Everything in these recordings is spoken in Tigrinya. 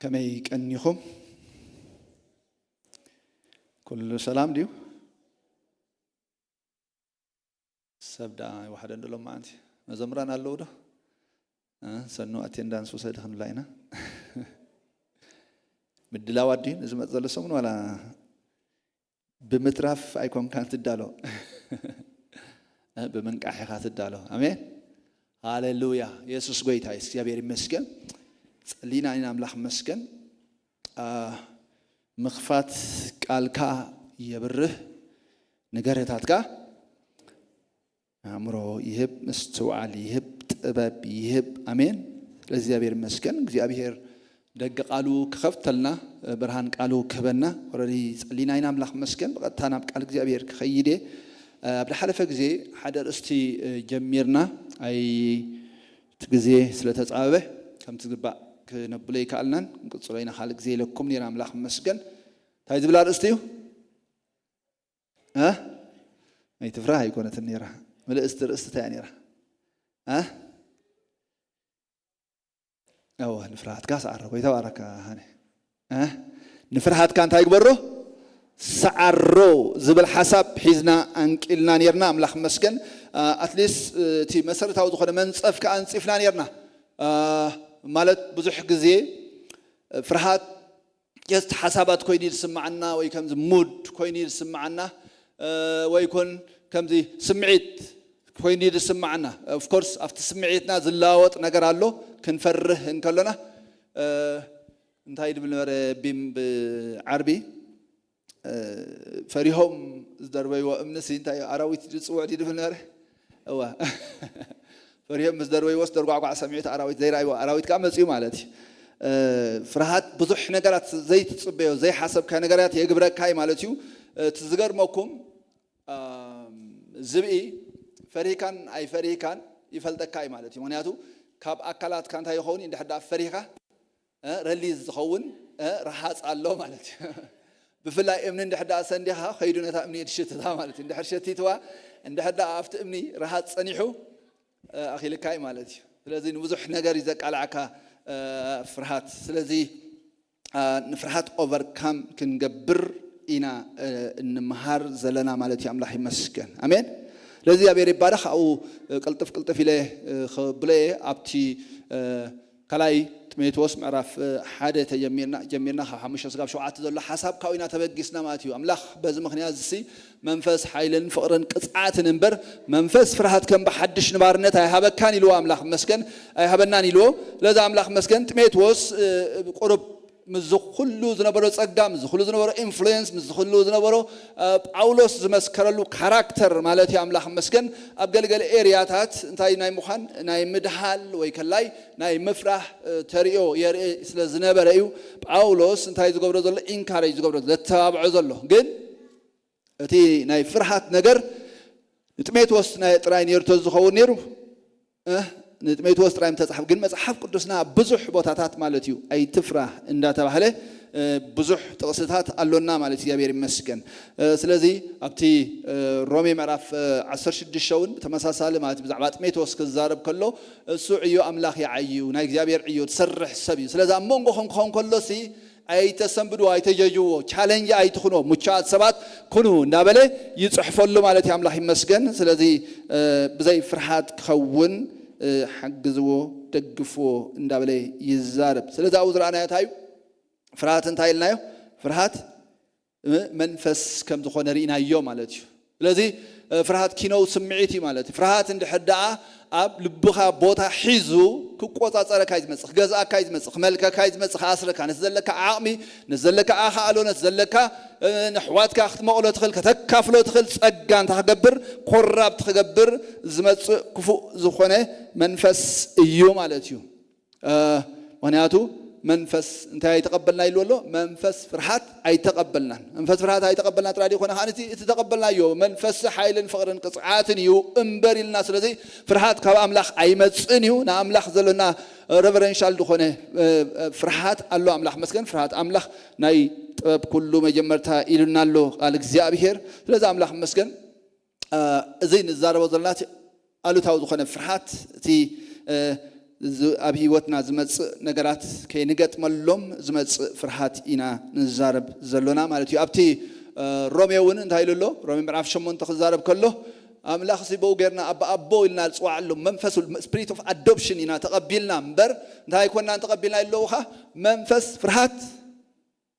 ከመይ ቀኒኹም? ኩሉ ሰላም ድዩ? ሰብ ደኣ ይወሓደን ዶ ሎማዓንቲ? መዘምራን ኣለዉ ዶ? እ፣ ሰኑ ኣቴንዳንስ ውሰድ ክንብላ ኢና። ምድላዋት ድዩ ንዝመጽእ ዘሎ ሰሙን ዋላ ብምትራፍ ኣይኮንካን ትዳሎ። እ፣ ብምንቃሕ ኢኻ ትዳሎ። ኣሜን። ሃሌሉያ። የሱስ ጎይታ እዩ። እግዚኣብሔር ይመስገን። ጸሊና ኢና ኣምላኽ ይመስገን። አ፣ ምኽፋት ቃልካ የብርህ፣ ንገረታትካ ኣእምሮ ይህብ፣ ምስትውዓል ይህብ፣ ጥበብ ይህብ። ኣሜን። ስለዚ እግዚኣብሔር ይመስገን። እግዚኣብሔር ደገ ቃሉ ክኸፍተልና፣ ብርሃን ቃሉ ክህበና። ኦረዲ ጸሊና ኢና ኣምላኽ ይመስገን። ብቐጥታ ናብ ቃል እግዚኣብሔር ክኸይድ እየ። ኣብ ዝሓለፈ ግዜ ሓደ ኣርእስቲ ጀሚርና፣ ኣይ እቲ ግዜ ስለ ተጻበበ ከምቲ ዝግባእ ክነብሎ ኣይከኣልናን። ክንቅጽሎ ኢና ካልእ ግዜ ኢለኩም ነይረ። ኣምላኽ ይመስገን። እንታይ ዝብል ኣርእስቲ እዩ? እ? ኣይትፍራህ ኣይኮነትን ነይራ። ምልእስቲ ርእስቲ እንታይ እያ ነይራ? እ? እወ፣ ንፍርሃትካ ሰዓሮ። ጎይታ ባረካ ሃኒ። እ? ንፍርሃትካ እንታይ ግበሮ? ሰዓሮ ዝብል ሓሳብ ሒዝና ኣንቂልና ነይርና። ኣምላኽ ይመስገን። እ፣ ኣትሊስት፣ እ፣ እቲ መሰረታዊ ዝኾነ መንጸፍ ከኣ ኣንጺፍና ነይርና። እ፣ ማለት ብዙሕ ግዜ፣ እ፣ ፍርሃት ጀስት ሓሳባት ኮይኑ እዩ ዝስምዓና፣ ወይ ከምዚ ሙድ ኮይኑ እዩ ዝስምዓና፣ እ፣ ወይ ኮን ከምዚ ስምዒት ኮይኑ እዩ ዝስምዓና። ኦፍ ኮርስ ኣብቲ ስምዒትና ዝለዋወጥ ነገር ኣሎ። ክንፈርህ እንከሎና፣ እ፣ እንታይ ድብል ነበረ ቢም ብዓርቢ? እ፣ ፈሪሆም ዝደርበይዎ እምንሲ እንታይ እዩ? ኣራዊት ድጽውዕ ድዩ ድብል ነበረ? እዋ። ፈሪሆም ምስ ደርበይዎስ ደርጓዕጓዕ ሰሚዑ እቲ ኣራዊት ዘይረኣይዎ ኣራዊት ከኣ መጽኡ ማለት እዩ። እ፣ ፍርሃት ብዙሕ ነገራት ዘይትጽበዮ፣ ዘይሓሰብካዮ ነገራት የግብረካ እዩ ማለት እዩ። እቲ ዝገርመኩም፣ ኣም፣ ዝብኢ ፈሪህካን ኣይፈሪህካን ይፈልጠካ እዩ ማለት እዩ። ምኽንያቱ ካብ ኣካላትካ እንታይ ይኸውን እዩ? እንድሕር ደኣ ፈሪህካ፣ እ፣ ረሊዝ ዝኸውን፣ እ፣ ረሃጽ ኣሎ ማለት እዩ። ብፍላይ እምኒ እንድሕር ደኣ ሰንዲኻ፣ ከይዱ ነታ እምኒ ድሽትታ ማለት እዩ። እንድሕር ሸቲትዋ፣ እንድሕር ደኣ ኣብቲ እምኒ ረሃጽ ጸኒሑ፣ እ፣ ኣኺልካ እዩ ማለት እዩ። ስለዚ ንብዙሕ ነገር እዩ ዘቃልዓካ፣ እ፣ ፍርሃት። ስለዚ፣ እ፣ ንፍርሃት ኦቨርካም ክንገብር ኢና፣ እ፣ እንምሃር ዘለና ማለት እዩ። ኣምላኽ ይመስገን። ኣሜን። ስለዚ እግዚኣብሔር ይባረኽ። ኣብኡ፣ እ፣ ቅልጥፍ ቅልጥፍ ኢለ፣ እ፣ ክብሎ እየ። ኣብቲ፣ እ፣ ካልኣይ ጢሞቴዎስ ምዕራፍ፣ እ፣ ሓደ ተጀሚርና፣ ጀሚርና ካብ ሓሙሽተ ስጋብ ሸውዓተ ዘሎ ሓሳብ ካብኡ ኢና ተበጊስና ማለት እዩ። ኣምላኽ በዚ ምኽንያት እዚ መንፈስ ሓይልን ፍቕርን ቅጽዓትን እምበር መንፈስ ፍርሃት ከም ብሓድሽ ንባርነት ኣይሃበካን ኢልዎ ኣምላኽ መስገን፣ ኣይሃበናን ኢልዎ። ስለዚ ኣምላኽ መስገን ጢሞቴዎስ፣ እ፣ ቁሩብ ምስዚ ኩሉ ዝነበሮ ጸጋ፣ ምስዚ ኩሉ ዝነበሮ ኢንፍሉዌንስ፣ ምስዚ ኩሉ ዝነበሮ፣ እ፣ ጳውሎስ ዝመስከረሉ ካራክተር ማለት እዩ። ኣምላኽ መስገን ኣብ ገለገለ ኤርያታት እንታይ ናይ ምዃን፣ ናይ ምድሃል ወይ ከላይ ናይ ምፍራህ፣ እ፣ ተርእዮ የርኢ ስለ ዝነበረ እዩ ጳውሎስ እንታይ ዝገብሮ ዘሎ፣ ኢንካሬጅ ዝገብሮ ዘሎ፣ ዘተባብዖ ዘሎ። ግን እቲ ናይ ፍርሃት ነገር ንጢሞቴዎስ ናይ ጥራይ ነይሩ ተዝኸውን ነይሩ፣ እ፣ ንጢሞቴዎስ ጥራይ ምተጻሕፈ። ግን መጽሓፍ ቅዱስና ኣብ ብዙሕ ቦታታት ማለት እዩ ኣይትፍራህ እንዳተባህለ፣ እ፣ ብዙሕ ጥቕስታት ኣሎና ማለት እዩ። እግዚኣብሔር ይመስገን። እ፣ ስለዚ ኣብቲ፣ እ፣ ሮሜ ምዕራፍ፣ እ፣ ዓሰርተ ሽዱሽተ እውን ተመሳሳሊ ማለት እዩ። ብዛዕባ ጢሞቴዎስ ክዛረብ ከሎ እሱ ዕዮ ኣምላኽ ይዓዩ፣ ናይ እግዚኣብሔር ዕዮ ትሰርሕ ሰብ እዩ። ስለዚ ኣብ መንጎኹም ክኸውን ከሎሲ ኣይተሰንብድዎ፣ ኣይተጀጅዎ፣ ቻለንጅ ኣይትኹንዎ፣ ምቹኣት ሰባት ኩኑ እንዳበለ ይጽሕፈሉ ማለት እዩ። ኣምላኽ ይመስገን። ስለዚ፣ እ፣ ብዘይ ፍርሃት ክኸውን፣ እ፣ ሓግዝዎ፣ ደግፍዎ እንዳበለ ይዛረብ። ስለዚ ኣብኡ ዝረኣናዮ እንታይ እዩ? ፍርሃት እንታይ ኢልናዮ? ፍርሃት፣ እ፣ መንፈስ ከም ዝኾነ ርኢናዮ ማለት እዩ። ስለዚ፣ እ፣ ፍርሃት ኪነው ስምዒት እዩ ማለት እዩ። ፍርሃት እንድሕር ደኣ ኣብ ልብኻ ቦታ ሒዙ ክቆጻጸረካ እዩ ዝመጽእ፣ ክገዝኣካ እዩ ዝመጽእ፣ ክመልከካ እዩ ዝመጽእ፣ ክኣስረካ፣ ነቲ ዘለካ ዓቕሚ፣ ነቲ ዘለካ ኣኻእሎ፣ ነቲ ዘለካ፣ እ፣ ንኣሕዋትካ ክትመቕሎ ትኽእል፣ ከተካፍሎ ትኽእል ጸጋ እንታይ ክገብር፣ ኮራፕት ክገብር ዝመጽእ ክፉእ ዝኾነ መንፈስ እዩ ማለት እዩ። እ፣ ምኽንያቱ መንፈስ እንታይ ኣይተቐበልና ኢሉ ኣሎ? መንፈስ ፍርሃት ኣይተቐበልናን። መንፈስ ፍርሃት ኣይተቐበልና ጥራይ ዘይኮነ፣ ከኣ እቲ፣ እቲ ተቐበልናዮ መንፈስ ሓይልን ፍቕርን ቅጽዓትን እዩ እምበር ኢልና። ስለዚ ፍርሃት ካብ ኣምላኽ ኣይመጽእን እዩ። ንኣምላኽ ዘለና ሬቨረንሻል ዝኾነ፣ እ፣ እ፣ ፍርሃት ኣሎ። ኣምላኽ መስገን፣ ፍርሃት ኣምላኽ ናይ ጥበብ ኩሉ መጀመርታ ኢሉና ኣሎ ቃል እግዚኣብሔር። ስለዚ ኣምላኽ መስገን፣ እ፣ እዚ ንዛረቦ ዘለና እቲ ኣሉታዊ ዝኾነ ፍርሃት፣ እቲ፣ እ፣ ኣብ ህይወትና ዝመፅእ ነገራት ከይንገጥመሎም ዝመፅእ ፍርሃት ኢና ንዛረብ ዘሎና ማለት እዩ። ኣብቲ ሮሜ እውን እንታይ ኢሉ ኣሎ? ሮሜ ምዕራፍ ሸሞንተ ክዛረብ ከሎ ኣምላኽ እዚ ብኡ ጌርና ኣባ ኣቦ ኢልና ዝፅዋዕ ኣሎ መንፈስ፣ ስፕሪት ኦፍ ኣዶፕሽን ኢና ተቐቢልና እምበር እንታይ ኣይኮናን ተቐቢልና ኣለውኻ መንፈስ ፍርሃት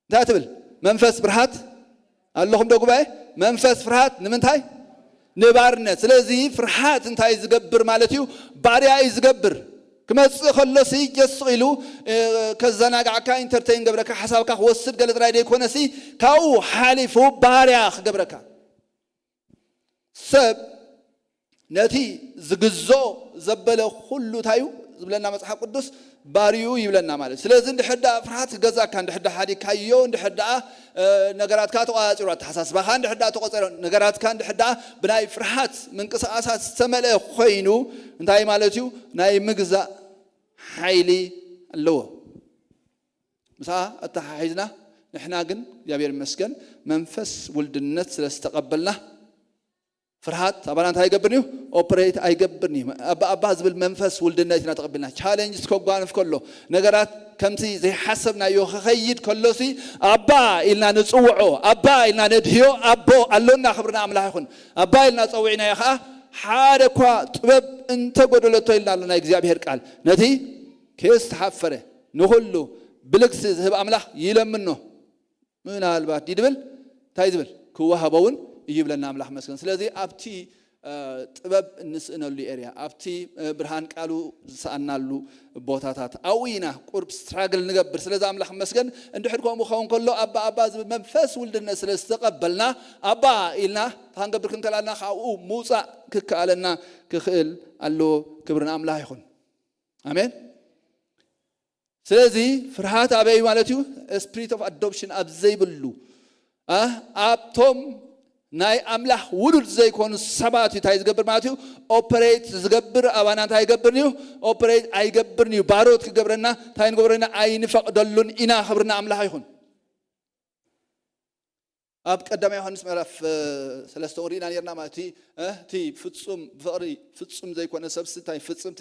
እንታይ ትብል? መንፈስ ፍርሃት ኣለኹም ዶ ጉባኤ? መንፈስ ፍርሃት ንምንታይ? ንባርነት። ስለዚ ፍርሃት እንታይ ዝገብር ማለት እዩ? ባርያ እዩ ዝገብር። ክመጽእ ከሎሲ ጀስቕ ኢሉ ከዘናጋዕካ፣ ኢንተርቴን ገብረካ፣ ሓሳብካ ክወስድ ገለ ጥራይ ዘይኮነሲ ካብኡ ሓሊፉ ባርያ ክገብረካ። ሰብ ነቲ ዝግዞ ዘበለ ኩሉ እንታይ እዩ ዝብለና መፅሓፍ ቅዱስ? ባርዩ ይብለና ማለት። ስለዚ እንድሕር ደኣ ፍርሃት ክገዛእካ እንድሕር ደኣ ሓዲግካዮ እንድሕር ደኣ ነገራትካ ተቋፂሩ ኣተሓሳስባኻ እንድሕር ደኣ ተቆፀረ ነገራትካ እንድሕር ደኣ ብናይ ፍርሃት ምንቅስቃሳት ዝተመልአ ኮይኑ እንታይ ማለት እዩ? ናይ ምግዛእ ሓይሊ ኣለዎ። ምሳ ኣተሓሒዝና ንሕና ግን እግዚኣብሔር ይመስገን መንፈስ ውልድነት ስለ ዝተቐበልና ፍርሃት ኣባና እንታይ ኣይገብርን እዩ? ኦፕሬት ኣይገብርን እዩ። ኣባ ኣባ ዝብል መንፈስ ውልድነት ኢና ተቐቢልና። ቻሌንጅ ከጓንፍ ከሎ ነገራት ከምቲ ዘይሓሰብናዮ ክኸይድ ከሎሲ ኣባ ኢልና ንጽውዖ፣ ኣባ ኢልና ነድህዮ። ኣቦ ኣሎና፣ ክብርና ኣምላኽ ይኹን። ኣባ ኢልና ጸዊዕናዮ ኸዓ ሓደ እኳ ጥበብ እንተጎደለቶ ኢልና ኣሎ ናይ እግዚኣብሔር ቃል። ነቲ ከየስተሓፈረ ንኹሉ ብልግሲ ዝህብ ኣምላኽ ይለምኖ። ምናልባት ድብል እንታይ ዝብል ክወሃቦ እውን እዩ ይብለና ኣምላኽ መስገን። ስለዚ ኣብቲ ጥበብ እንስእነሉ ኤርያ ኣብቲ ብርሃን ቃሉ ዝሰኣናሉ ቦታታት ኣብኡ ኢና ቁርብ ስትራግል ንገብር። ስለዚ ኣምላኽ መስገን እንድሕር ከምኡ ክኸውን ከሎ ኣባ ኣባ ዝብል መንፈስ ውልድነት ስለ ዝተቐበልና ኣባ ኢልና ታንገብር ክንከላልና ካብኡ ምውፃእ ክከኣለና ክኽእል ኣለዎ። ክብሪ ንኣምላኽ ይኹን። ኣሜን። ስለዚ ፍርሃት ኣበይ ማለት እዩ? ስፕሪት ኦፍ ኣዶፕሽን ኣብ ዘይብሉ ኣብቶም ናይ ኣምላኽ ውሉድ ዘይኮኑ ሰባት እዩ እንታይ ዝገብር ማለት እዩ? ኦፐሬት ዝገብር ኣባና እንታይ ይገብርን እዩ? ኦፐሬት ኣይገብርን እዩ። ባሮት ክገብረና እንታይ ንገብረና ኣይንፈቕደሉን ኢና። ክብርና ኣምላኽ ይኹን። ኣብ ቀዳማይ ዮሃንስ ምዕራፍ ሰለስተ ወሪእና ነርና ማለት እቲ እቲ ፍጹም ብፍቕሪ ፍጹም ዘይኮነ ሰብሲ እንታይ ፍጽምቲ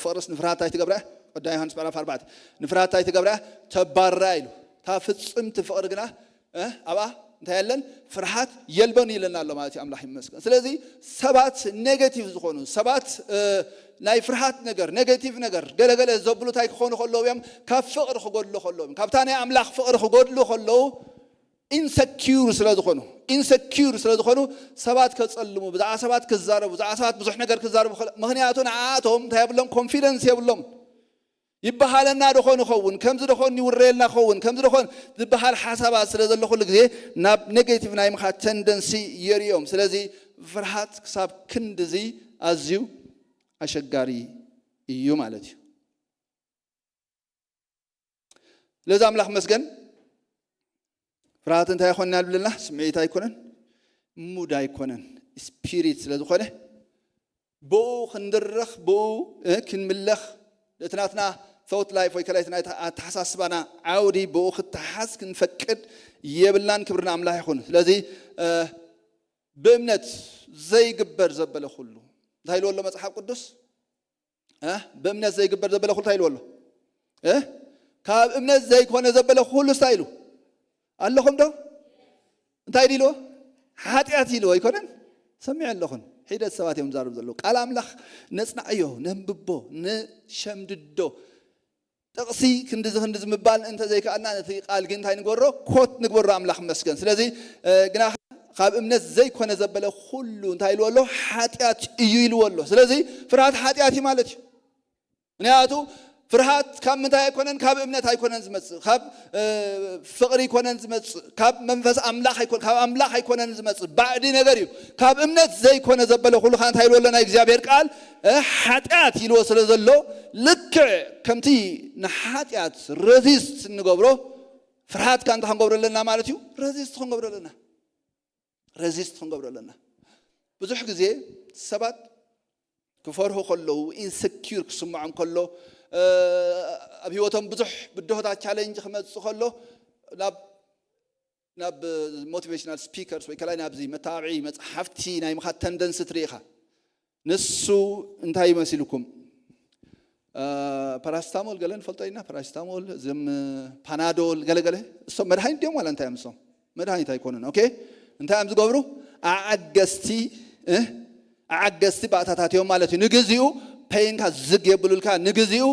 ፍቕርስ ንፍርሃት እንታይ ትገብራ? ቀዳማይ ዮሃንስ ምዕራፍ ኣርባዕተ ንፍርሃት እንታይ ትገብራ? ተባርራ ኢሉ። እታ ፍጽምቲ ፍቕሪ ግና ኣብኣ እንታይ የለን? ፍርሃት የልቦን ይለና ኣሎ ማለት እዩ። ኣምላኽ ይመስገን። ስለዚ ሰባት ኔጌቲቭ ዝኾኑ ሰባት ናይ ፍርሃት ነገር ኔጌቲቭ ነገር ገለገለ ዘብሉ እንታይ ክኾኑ ከለዉ እዮም? ካብ ፍቕሪ ክጎድሉ ከለዉ እዮም። ካብታ ናይ ኣምላኽ ፍቕሪ ክጎድሉ ከለዉ ኢንሰኪዩር ስለ ዝኾኑ ኢንሰኪዩር ስለ ዝኾኑ ሰባት ከጸልሙ ብዛዕባ ሰባት ክዛረቡ ብዛዕባ ሰባት ብዙሕ ነገር ክዛረቡ ምክንያቱ ንዓኣቶም እንታይ የብሎም? ኮንፊደንስ የብሎም። ይበሃለና ደኾን ይኸውን ከምዚ ደኾን ይውረየልና ኸውን ከምዚ ደኾን ዝበሃል ሓሳባት ስለ ዘሎ ኩሉ ግዜ ናብ ኔጌቲቭ ናይ ምኻድ ተንደንሲ የርእዮም። ስለዚ ፍርሃት ክሳብ ክንድዚ ኣዝዩ ኣሸጋሪ እዩ ማለት እዩ። ስለዚ ኣምላኽ መስገን ፍርሃት እንታይ ይኮንና ዝብለና ስምዒት ኣይኮነን፣ ሙድ ኣይኮነን፣ ስፒሪት ስለ ዝኾነ ብኡ ክንድረኽ ብኡ ክንምለኽ እቲ ናትና ቶት ላይፍ ወይ ከላይ ናይታ ኣተሓሳስባና ዓውዲ ብኡ ክተሓዝ ክንፈቅድ የብልናን። ክብርና ኣምላኽ ይኹን። ስለዚ ብእምነት ዘይግበር ዘበለ ኩሉ እንታይ ኢልዎ ኣሎ መፅሓፍ ቅዱስ? ብእምነት ዘይግበር ዘበለ ኩሉ እንታይ ኢልዎ ኣሎ? ካብ እምነት ዘይኮነ ዘበለ ኩሉ እንታይ ኢሉ ኣለኹም ዶ? እንታይ ኢልዎ? ሓጢኣት ኢልዎ ኣይኮነን? ሰሚዐ ኣለኹን። ሒደት ሰባት እዮም ዛርብ ዘለዉ። ቃል ኣምላኽ ነጽናዕዮ፣ ነንብቦ፣ ንሸምድዶ። ጥቕሲ ክንድዚ ክንድዚ ምባል እንተ ዘይከኣልና ነቲ ቃል ግን እንታይ ንግበሮ? ኮት ንግበሮ። ኣምላኽ መስገን። ስለዚ ግና ካብ እምነት ዘይኮነ ዘበለ ኩሉ እንታይ ኢልዎ ኣሎ? ሓጢኣት እዩ ኢልዎ ኣሎ። ስለዚ ፍርሃት ሓጢኣት እዩ ማለት እዩ። ምክንያቱ ፍርሃት ካብ ምንታይ ኣይኮነን? ካብ እምነት ኣይኮነን ዝመጽእ፣ ካብ ፍቕሪ ኣይኮነን ዝመጽእ፣ ካብ መንፈስ ኣምላኽ ኣይኮን ካብ ኣምላኽ ኣይኮነን ዝመጽእ፣ ባዕዲ ነገር እዩ። ካብ እምነት ዘይኮነ ዘበለ ኩሉ ከኣ እንታይ ኢልዎ ኣሎ ናይ እግዚኣብሔር ቃል? ሓጢኣት ኢልዎ ስለ ዘሎ ልክዕ ከምቲ ንሓጢኣት ረዚስት እንገብሮ ፍርሃት ከኣ እንታይ ክንገብሮ ኣለና ማለት እዩ? ረዚስት ክንገብሮ ኣለና። ረዚስት ክንገብሮ ኣለና። ብዙሕ ግዜ ሰባት ክፈርሁ ከለዉ ኢንሰኪር ክስምዖም ከሎ ኣብ ህይወቶም ብዙሕ ብድሆታት ቻለንጅ ክመፅእ ከሎ ናብ ናብ ሞቲቬሽናል ስፒከርስ ወይ ከላይ ናብዚ መተባብዒ መፅሓፍቲ ናይ ምኻድ ተንደንሲ ትርኢ ኢኻ። ንሱ እንታይ ይመሲልኩም? ፓራስታሞል ገለ ንፈልጦ ኢና። ፓራስታሞል፣ እዞም ፓናዶል፣ ገለገለ፣ እሶም መድሃኒት ድዮም ዋላ እንታይ እዮም እሶም? መድሃኒት ኣይኮኑን። ኦኬ፣ እንታይ እዮም ዝገብሩ? ኣዓገስቲ እ ኣዓገስቲ ባእታታት እዮም ማለት እዩ። ንግዚኡ ፔይንካ ዝግ የብሉልካ፣ ንግዚኡ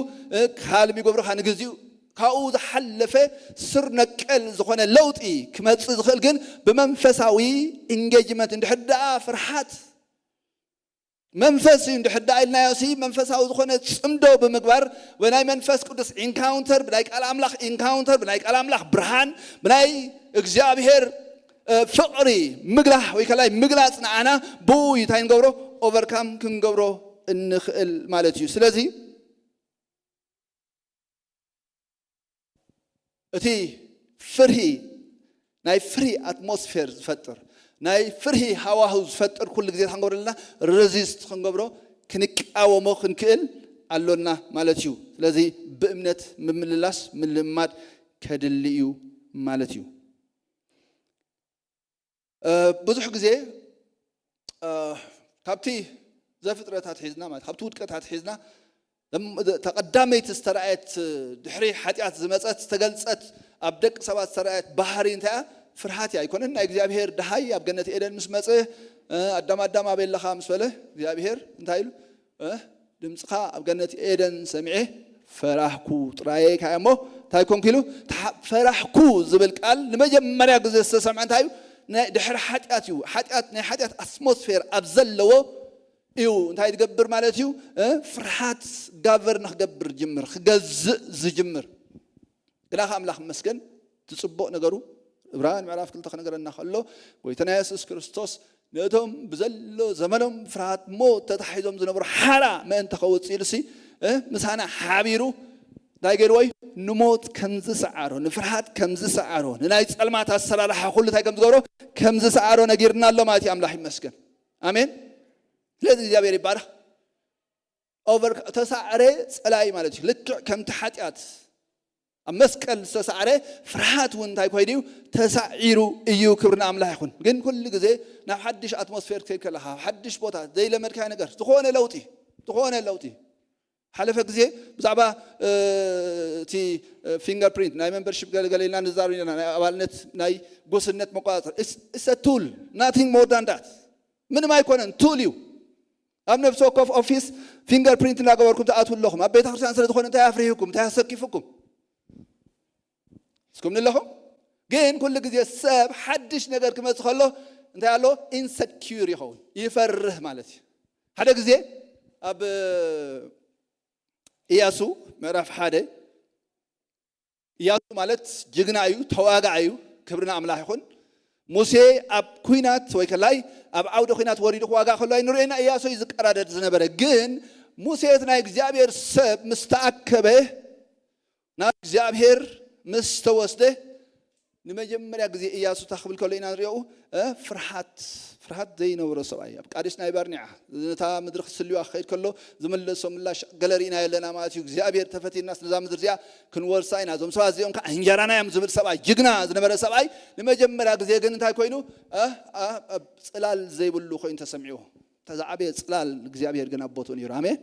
ካልም ይገብሩካ፣ ንግዚኡ ካብኡ ዝሓለፈ ስር ነቀል ዝኾነ ለውጢ ክመፅእ ዝኽእል ግን ብመንፈሳዊ ኢንጌጅመንት፣ እንድሕር ደኣ ፍርሓት መንፈስ እዩ፣ እንድሕር ደኣ ኢልናዮ ሲ መንፈሳዊ ዝኾነ ፅምዶ ብምግባር፣ ብናይ መንፈስ ቅዱስ ኢንካውንተር፣ ብናይ ቃል ኣምላኽ ኢንካውንተር፣ ብናይ ቃል ኣምላኽ ብርሃን፣ ብናይ እግዚኣብሔር ፍቕሪ ምግላሕ ወይ ከላይ ምግላፅ ንዓና ብኡ እንታይ ንገብሮ? ኦቨርካም ክንገብሮ እንኽእል ማለት እዩ። ስለዚ እቲ ፍርሂ፣ ናይ ፍርሂ ኣትሞስፌር ዝፈጥር፣ ናይ ፍርሂ ሃዋህው ዝፈጥር ኩሉ ግዜ ክንገብሮ ኣለና፣ ሬዚስት ክንገብሮ፣ ክንቃወሞ ክንክእል ኣሎና ማለት እዩ። ስለዚ ብእምነት ምምልላስ ምልማድ ከድሊ እዩ ማለት እዩ። ብዙሕ ግዜ ካብቲ ዘፍጥረታት ሒዝና ማለት ካብቲ ውድቀታት ሒዝና ተቐዳመይቲ ዝተረኣየት፣ ድሕሪ ሓጢኣት ዝመፀት ዝተገልፀት፣ ኣብ ደቂ ሰባት ዝተረኣየት ባህሪ እንታይ እያ? ፍርሃት እያ። ኣይኮነን? ናይ እግዚኣብሄር ደሃይ ኣብ ገነት ኤደን ምስ መፀ፣ ኣዳም ኣዳም ኣበይ ኣለኻ ምስ በለ እግዚኣብሄር እንታይ ኢሉ? ድምፅኻ ኣብ ገነት ኤደን ሰሚዐ ፈራህኩ ጥራየ ኢልካ እሞ እንታይ ኮንኩ ኢሉ? ፈራህኩ ዝብል ቃል ንመጀመርያ ግዜ ዝተሰምዐ እንታይ እዩ? ድሕሪ ሓጢኣት እዩ። ሓጢኣት፣ ናይ ሓጢኣት ኣትሞስፌር ኣብ ዘለዎ እዩ እንታይ ዝገብር ማለት እዩ? ፍርሃት ጋቨር ንክገብር ጅምር፣ ክገዝእ ዝጅምር። ግና ከ ኣምላኽ ይመስገን፣ እቲ ጽቡቕ ነገሩ ዕብራውያን ምዕራፍ ክልተ ክነገረና ከሎ፣ ጎይታና የሱስ ክርስቶስ ነቶም ብዘሎ ዘመኖም ፍርሃት ሞት ተታሒዞም ዝነበሩ ሓራ ምእንቲ ከውጽእ ኢሉሲ ምሳና ሓቢሩ እንታይ ገይርዎ እዩ? ንሞት ከም ዝሰዓሮ፣ ንፍርሃት ከም ዝሰዓሮ፣ ንናይ ጸልማት ኣሰራርሓ ኩሉ እንታይ ከም ዝገብሮ ከም ዝሰዓሮ ነጊርና ኣሎ ማለት እዩ። ኣምላኽ ይመስገን። ኣሜን። ስለዚ እግዚኣብሔር ይባረኽ። ኦቨር ተሳዕረ ጸላኢ ማለት እዩ። ልክዕ ከምቲ ሓጢኣት ኣብ መስቀል ዝተሳዕረ ፍርሃት እውን እንታይ ኮይኑ እዩ? ተሳዒሩ እዩ። ክብሪ ንኣምላኽ ይኹን። ግን ኩሉ ግዜ ናብ ሓድሽ ኣትሞስፌር ክትከይድ ከለኻ፣ ኣብ ሓድሽ ቦታ ዘይለመድካዮ ነገር፣ ዝኾነ ለውጢ፣ ዝኾነ ለውጢ። ሓለፈ ግዜ ብዛዕባ እቲ ፊንገር ፕሪንት ናይ ሜምበርሺፕ ገለገለ ኢልና ንዛረብ ኢና። ናይ ኣባልነት ናይ ጉስነት መቆጻጸር it's a tool, nothing more than that። ምንም ኣይኮነን፣ ቱል እዩ። ኣብ ነፍሲ ወከፍ ኦፊስ ፊንገር ፕሪንት እናገበርኩም ትኣትዉ ኣለኹም። ኣብ ቤተ ክርስቲያን ስለ ዝኾነ እንታይ ኣፍሪህኩም? እንታይ ኣሰኪፍኩም? እስኩም ንለኹም። ግን ኩሉ ግዜ ሰብ ሓድሽ ነገር ክመጽእ ከሎ እንታይ ኣሎ? ኢንሰኪር ይኸውን፣ ይፈርህ ማለት እዩ። ሓደ ግዜ ኣብ ኢያሱ ምዕራፍ ሓደ፣ ኢያሱ ማለት ጅግና እዩ፣ ተዋጋእ እዩ። ክብሪ ንኣምላኽ ይኹን። ሙሴ ኣብ ኲናት ወይ ከላይ ኣብ ዓውደ ኲናት ወሪዱ ክዋጋእ ከሎ ኣይንርእዮና። ኢያሱ እዩ ዝቀዳደድ ዝነበረ። ግን ሙሴ እቲ ናይ እግዚኣብሔር ሰብ ምስ ተኣከበ፣ ናብ እግዚኣብሔር ምስ ተወስደ፣ ንመጀመርያ ግዜ ኢያሱ እንታይ ክብል ከሎ ኢና ንሪኦ? እ፣ ፍርሃት፣ ፍርሃት ዘይነበሮ ሰብኣይ። ኣብ ቃዴስ ናይ ባርኔዓ፣ ነታ ምድሪ ክስልዋ ክኸይድ ከሎ ዝመለሶ ምላሽ ገለ ርኢና የለና ማለት እዩ። እግዚኣብሔር ተፈቲናስ ነዛ ምድሪ እዚኣ ክንወርሳ ኢና። እዞም ሰባት እዚኦም ከዓ እንጀራና እዮም ዝብል ሰብኣይ፣ ጅግና ዝነበረ ሰብኣይ፣ ንመጀመርያ ግዜ ግን እንታይ ኮይኑ? እ፣ እ፣ እ፣ ጽላል ዘይብሉ ኮይኑ ተሰሚዕዎ። እታ ዝዓበየ ጽላል እግዚኣብሔር ግን ኣብ ቦትኡ ነይሩ። ኣሜን፣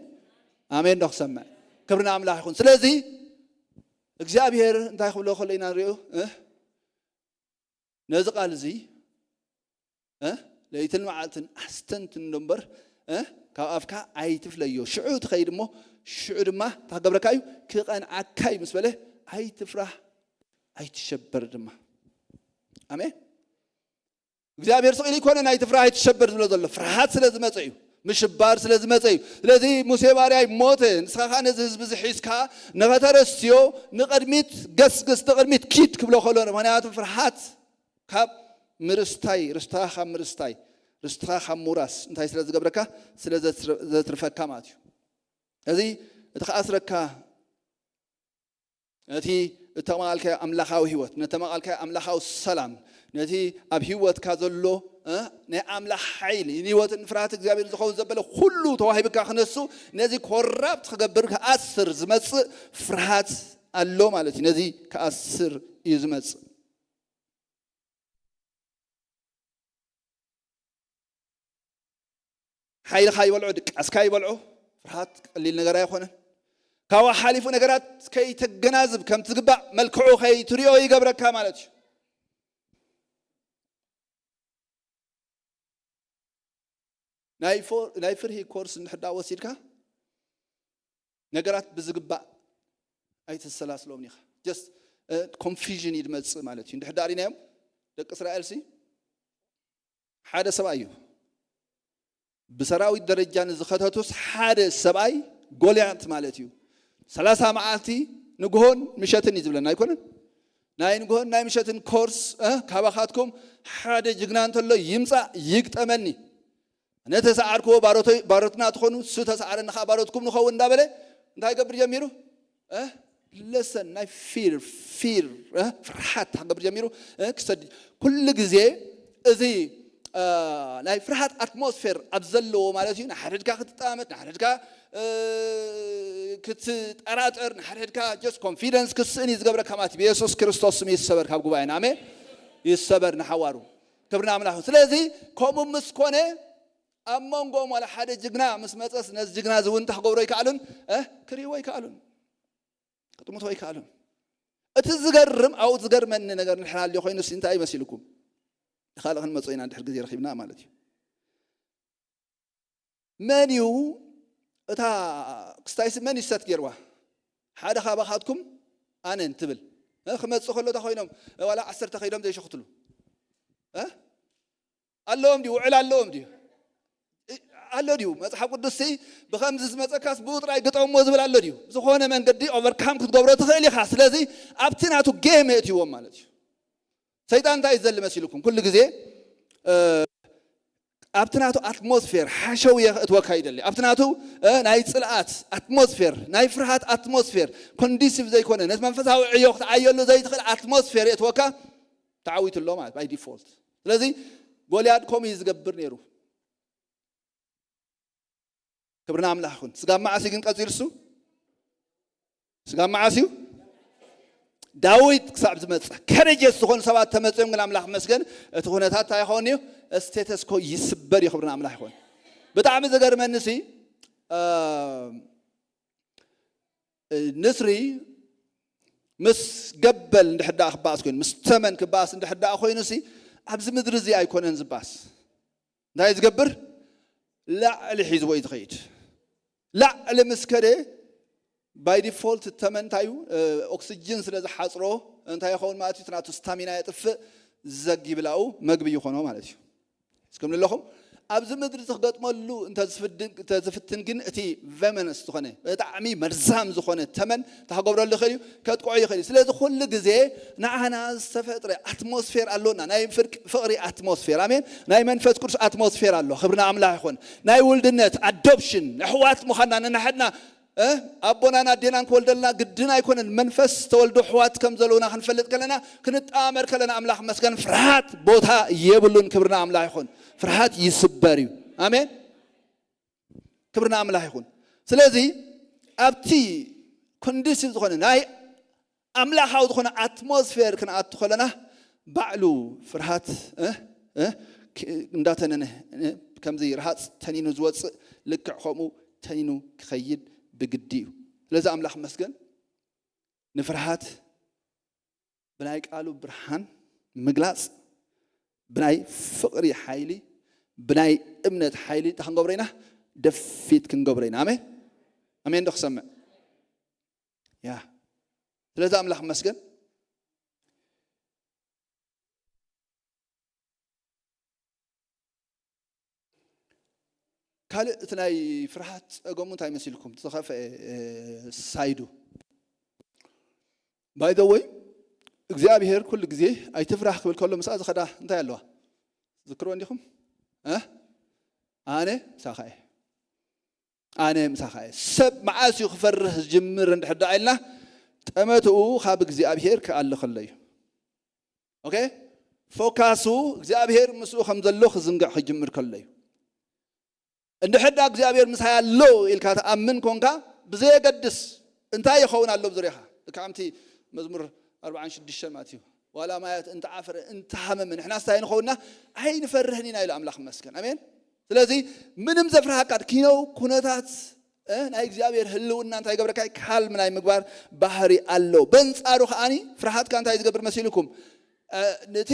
ኣሜን ዶ ክሰምዕ? ክብሪ ንኣምላኽ ይኹን። ስለዚ እግዚኣብሔር እንታይ ክብሎ ከሎ ኢና ንሪኦ? እ፣ ነዚ ቃል እዚ፣ እ፣ ለይትን መዓልትን ኣስተንትኖ እምበር፣ እ፣ ካብ ኣፍካ ኣይትፍለዮ። ሽዑ ትኸይድ እሞ፣ ሽዑ ድማ እንታይ ክገብረካ እዩ? ክቐንዓካ እዩ ምስ በለ፣ ኣይትፍራህ፣ ኣይትሸበር ድማ። ኣሜን። እግዚኣብሔር ስቕ ኢሉ ኣይኮነን ኣይትፍራህ ኣይትሸበር ዝብሎ ዘሎ። ፍርሃት ስለ ዝመጸ እዩ። ምሽባር ስለ ዝመጸ እዩ። ስለዚ ሙሴ ባርያይ ሞተ፣ ንስኻ ኸኣ ነዚ ህዝቢ እዚ ሒዝካ ንኸተረስትዮ ንቕድሚት ገስግስ፣ ንቕድሚት ኪድ ክብሎ ከሎ፣ ምኽንያቱ ፍርሃት ካብ ምርስታይ፣ ርስትኻ ካብ ምርስታይ፣ ርስትኻ ካብ ምውራስ እንታይ ስለ ዝገብረካ? ስለ ዘትር-፣ ዘትርፈካ ማለት እዩ። እዚ እቲ ክኣስረካ፣ ነቲ እተማቓልካዮ ኣምላኻዊ ህይወት፣ ነተማቓልካዮ ኣምላኻዊ ሰላም፣ ነቲ ኣብ ህይወትካ ዘሎ፣ እ፣ ናይ ኣምላኽ ሓይሊ፣ ንህይወትን ፍርሃት እግዚኣብሔር ዝኸውን ዘበለ ኩሉ ተዋሂብካ ክነሱ፣ ነዚ ኮራፕት ክገብር ክኣስር ዝመጽእ ፍርሃት ኣሎ ማለት እዩ። ነዚ ክኣስር እዩ ዝመጽእ። ሓይልኻ ይበልዖ፣ ድቃስካ ይበልዖ። ፍርሃት ቀሊል ነገር ኣይኮነን። ካብኡ ሓሊፉ ነገራት ከይተገናዝብ፣ ከም ትግባእ መልክዑ ከይትሪኦ ይገብረካ ማለት እዩ። ናይ ፍርሂ ኮርስ እንድሕር ዳ ወሲድካ፣ ነገራት ብዝግባእ ኣይተሰላስሎም ኢኻ። ጀስት ኮንፊዥን እዩ ድመፅእ ማለት እዩ። እንድሕር ዳ ሪናዮም፣ ደቂ እስራኤል ሲ ሓደ ሰብኣይ እዩ። ብሰራዊት ደረጃ ንዝኸተቱስ ሓደ ሰብኣይ ጎልያት ማለት እዩ። ሰላሳ መዓልቲ ንግሆን ምሸትን እዩ ዝብለና ኣይኮነን? ናይ ንግሆን ናይ ምሸትን ኮርስ፣ ካባኻትኩም ሓደ ጅግና እንተሎ ይምፃእ ይግጠመኒ። ነተሰዓርክዎ ባሮትና ትኾኑ፣ እሱ ተሰዓረኒ ከዓ ባሮትኩም ንኸውን እንዳበለ እንታይ ይገብር ጀሚሩ? ለሰን ናይ ፊር ፊር ፍርሓት ክገብር ጀሚሩ። ክሰድ ኩሉ ግዜ እዚ ናይ ፍርሃት ኣትሞስፌር ኣብ ዘለዎ ማለት እዩ። ንሓድሕድካ ክትጠማመት፣ ንሓድሕድካ ክትጠራጠር፣ ንሓድሕድካ ጀስት ኮንፊደንስ ክስእን እዩ ዝገብረካ ማለት እዩ። ብየሱስ ክርስቶስ ስም ይሰበር ካብ ጉባኤና። ኣሜን። ይሰበር ንሓዋሩ። ክብሪ ንኣምላኽ። ስለዚ ከምኡ ምስ ኮነ ኣብ መንጎኦም ዋላ ሓደ ጅግና ምስ መፀስ ነዚ ጅግና እዚ እውን እንታይ ክገብሮ ኣይከኣሉን? ክርእይዎ ኣይከኣሉን። ክጥምቶ ኣይከኣሉን። እቲ ዝገርም ኣብኡ ዝገርመኒ ነገር ንድሕር ኣልዮ ኮይኑ ሲ እንታይ ይመሲልኩም? ንኻልእ ክንመጾ ኢና እንድሕር ግዜ ረኺብና ማለት እዩ። መን እዩ እታ ክስታይሲ መን እዩ ሰት ገይርዋ? ሓደ ካባኻትኩም ኣነን ትብል። ክመጽእ ከሎ እታ ኮይኖም ዋላ ዓሰርተ ከይዶም ዘይሸኽትሉ ኣለዎም ድዩ? ውዕል ኣለዎም ድዩ? ኣሎ ድዩ? መጽሓፍ ቅዱስ ብኸምዚ ዝመጸካስ ብኡ ጥራይ ግጠሞ ዝብል ኣሎ ድዩ? ዝኾነ መንገዲ ኦቨርካም ክትገብሮ ትኽእል ኢኻ። ስለዚ ኣብቲ ናቱ ጌም የእትይዎም ማለት እዩ። ሰይጣን እንታይ እዩ ዝደሊ መሲልኩም? ኩሉ ግዜ ኣብቲ ናቱ ኣትሞስፌር ሓሸውየ ክእትወካ ይደሊ። ኣብቲ ናቱ ናይ ጽልኣት ኣትሞስፌር፣ ናይ ፍርሃት ኣትሞስፌር፣ ኮንዲሲቭ ዘይኮነ፣ ነቲ መንፈሳዊ ዕዮ ክትዓየሉ ዘይትኽእል ኣትሞስፌር የእትወካ። ተዓዊቱ ኣሎ ማለት ባይ ዲፎልት። ስለዚ ጎልያድ ከምኡ እዩ ዝገብር ነይሩ። ክብሪ ንኣምላኽ ይኹን። ስጋብ መዓስ እዩ ግን ቀጺሉ እሱ? ስጋብ መዓስ እዩ? ዳዊት ክሳብ ዝመጽእ ከረጀስ ዝኾኑ ሰባት ተመጽኦም ግን ኣምላኽ መስገን እቲ ኩነታት እንታይ ይኸውን እዩ? ስቴተስኮ ይስበር እዩ። ክብሪ ንኣምላኽ ይኹን። ብጣዕሚ ዝገርመኒ ሲ ንስሪ ምስ ገበል እንድሕር ደኣ ክበኣስ ኮይኑ፣ ምስ ተመን ክበኣስ እንድሕር ደኣ ኮይኑ ሲ ኣብዚ ምድሪ እዚ ኣይኮነን ዝበኣስ። እንታይ ዝገብር? ላዕሊ ሒዝዎ እዩ ዝኸይድ። ላዕሊ ምስ ከደ ባይ ዲፎልት ተመን እንታይ እዩ? ኦክስጅን ስለ ዝሓፅሮ እንታይ ይኸውን ማለት እዩ? እቲ ናቱ ስታሚና የጥፍእ፣ ዘግ ይብላኡ መግቢ ይኾኖ ማለት እዩ። እስከም ንለኹም ኣብዚ ምድሪ ትክገጥመሉ እንተዝፍትን ግን እቲ ቨመነስ ዝኾነ ብጣዕሚ መርዛም ዝኾነ ተመን ታክገብረሉ ይኽእል እዩ፣ ከጥቅዖ ይኽእል እዩ። ስለዚ ኩሉ ግዜ ንዓና ዝተፈጥረ ኣትሞስፌር ኣሎና፣ ናይ ፍርቂ ፍቕሪ ኣትሞስፌር፣ ኣሜን፣ ናይ መንፈስ ቅዱስ ኣትሞስፌር ኣሎ። ክብሪ ንኣምላኽ ይኹን። ናይ ውልድነት ኣዶፕሽን፣ ኣሕዋት ምዃንና፣ ነናሕድና ኣቦናን ኣዴናን ክወልደልና ግድን ኣይኮነን። መንፈስ ተወልዶ ኣሕዋት ከም ዘለውና ክንፈልጥ ከለና፣ ክንጣመር ከለና፣ ኣምላኽ መስገን፣ ፍርሃት ቦታ የብሉን። ክብሪ ንኣምላኽ ይኹን። ፍርሃት ይስበር እዩ። ኣሜን። ክብሪ ንኣምላኽ ይኹን። ስለዚ ኣብቲ ኮንዲሲቭ ዝኾነ ናይ ኣምላኻዊ ዝኾነ ኣትሞስፌር ክንኣቱ ከለና፣ ባዕሉ ፍርሃት እንዳተነነ፣ ከምዚ ረሃፅ ተኒኑ ዝወፅእ ልክዕ ከምኡ ተኒኑ ክኸይድ ብግዲ እዩ። ስለዚ ኣምላኽ መስገን፣ ንፍርሃት ብናይ ቃሉ ብርሃን ምግላፅ፣ ብናይ ፍቕሪ ሓይሊ፣ ብናይ እምነት ሓይሊ እንታይ ክንገብሮ ኢና? ደፊት ክንገብሮ ኢና። ኣሜን፣ ኣሜን ዶ ክሰምዕ? ያ ስለዚ ኣምላኽ መስገን። ካልእ እቲ ናይ ፍርሃት ጸገሙ እንታይ መሲልኩም? ዝኸፍአ ሳይዱ ባይ ዘ ወይ እግዚኣብሔር ኩሉ ግዜ ኣይትፍራህ ክብል ከሎ ምስኣ ዝኸዳ እንታይ ኣለዋ? ዝክርወ እንዲኹም? ኣነ ምሳኻ እየ፣ ኣነ ምሳኻ እየ። ሰብ መዓስ እዩ ክፈርህ ዝጅምር እንድሕር ደኣ ኢልና፣ ጠመትኡ ካብ እግዚኣብሔር ክኣሊ ከሎ እዩ። ኦኬ፣ ፎካሱ እግዚኣብሔር ምስኡ ከም ዘሎ ክዝንግዕ ክጅምር ከሎ እዩ። እንድሕር ዳ እግዚኣብሔር ምሳይ ኣሎ ኢልካ ትኣምን ኮንካ፣ ብዘየገድስ እንታይ ይኸውን ኣሎ ብዙርያኻ፣ ከምቲ መዝሙር ኣርባዓን ሽዱሽተን ማለት እዩ። ዋላ ማያት እንተዓፈረ እንተሃመመ፣ ንሕና ስታይ ንኸውንና ኣይንፈርህን ኢና ኢሉ ኣምላኽ ይመስገን። ኣሜን። ስለዚ ምንም ዘፍርሃካ ኪነው ኩነታት እ፣ ናይ እግዚኣብሔር ህልውና እንታይ ይገብረካ? ካልም ናይ ምግባር ባህሪ ኣሎ። በንጻሩ ከዓኒ ፍርሃትካ እንታይ ዝገብር መሲልኩም? እ፣ ነቲ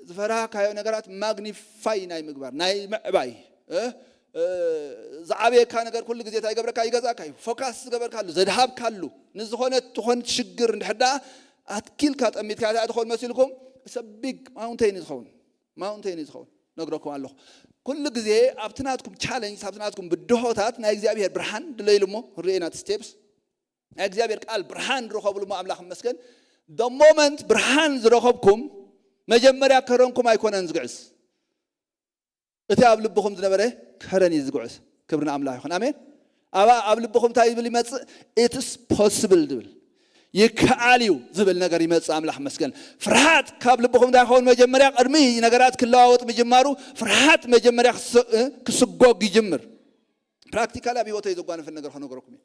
ዝፈራህካዮ ነገራት ማግኒፋይ ናይ ምግባር፣ ናይ ምዕባይ፣ እ፣ እ፣ ዝዓበየካ ነገር ኩሉ ግዜ እንታይ ይገብረካ? ይገዛእካ እዩ። ፎካስ ዝገበርካሉ፣ ዘድሃብካሉ፣ ንዝኾነ ትኾን ሽግር እንድሕር ደኣ ኣትኪልካ ጠሚትካ እንታይ ትኸውን መሲልኩም? ሰ ቢግ ማውንቴን እዩ ዝኸውን። ማውንቴን እዩ ዝኸውን። ነግረኩም ኣለኹ። ኩሉ ግዜ ኣብቲ ናትኩም ቻለንጅ፣ ኣብቲ ናትኩም ብድሆታት ናይ እግዚኣብሔር ብርሃን ድለይሉ እሞ፣ ርእና እቲ ስቴፕስ ናይ እግዚኣብሔር ቃል ብርሃን ርኸብሉ እሞ፣ ኣምላኽ ይመስገን። ደ ሞመንት ብርሃን ዝረኸብኩም፣ መጀመርያ ከረንኩም ኣይኮነን ዝግዕዝ፣ እቲ ኣብ ልብኹም ዝነበረ ከረን እዩ ዝግዕዝ። ክብሪ ንኣምላኽ ይኹን። ኣሜን። ኣብ ኣብ ልብኹም እንታይ ዝብል ይመጽእ? ኢትስ ፖስብል ዝብል፣ ይከኣል እዩ ዝብል ነገር ይመጽእ። ኣምላኽ መስገን። ፍርሃት ካብ ልብኹም እንታይ ይኸውን? መጀመርያ ቅድሚ ነገራት ክለዋወጥ ምጅማሩ ፍርሃት መጀመርያ ክስ- እ፣ ክስጎግ ይጅምር። ፕራክቲካል ኣብ ህይወተይ ዘጓነፈን ነገር ክነገረኩም እዩ።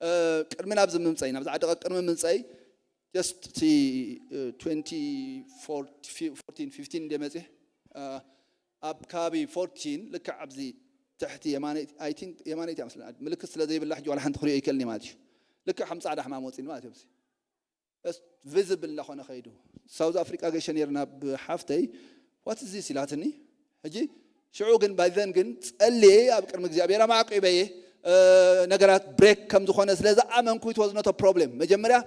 እ፣ ቅድሚ ናብዚ ምምፀይ፣ ናብዚ ዓዲ ቅድሚ ምምፀይ፣ ጀስት እቲ፣ እ፣ ትወንቲ ፎርቲን ፊፍቲን እንደ መፅእ፣ እ፣ ኣብ ከባቢ ፎርቲን ልክዕ ኣብዚ ትሕቲ የማነይቲ፣ ኣይ ቲንክ የማነይቲ እያ መስለኒ፣ ምልክት ስለ ዘይብላ ሕጂ ዋላ ሓንቲ ክሪኦ ይክእልኒ ማለት እዩ። ልክዕ ከም ፃዕዳ ሕማም ወፂኒ ማለት እዩ። ስ ቪዝብል እናኾነ ኸይዱ። ሳውዝ ኣፍሪቃ ገሸ ነይርና ብሓፍተይ፣ ዋት ዚስ ኢላትኒ። ሕጂ ሽዑ ግን ባይዘን ግን ጸልየ ኣብ ቅድሚ እግዚኣብሔር ኣማዕቂበየ፣ እ፣ ነገራት ብሬክ ከም ዝኾነ ስለ ዝኣመንኩ፣ it was not a problem። መጀመርያ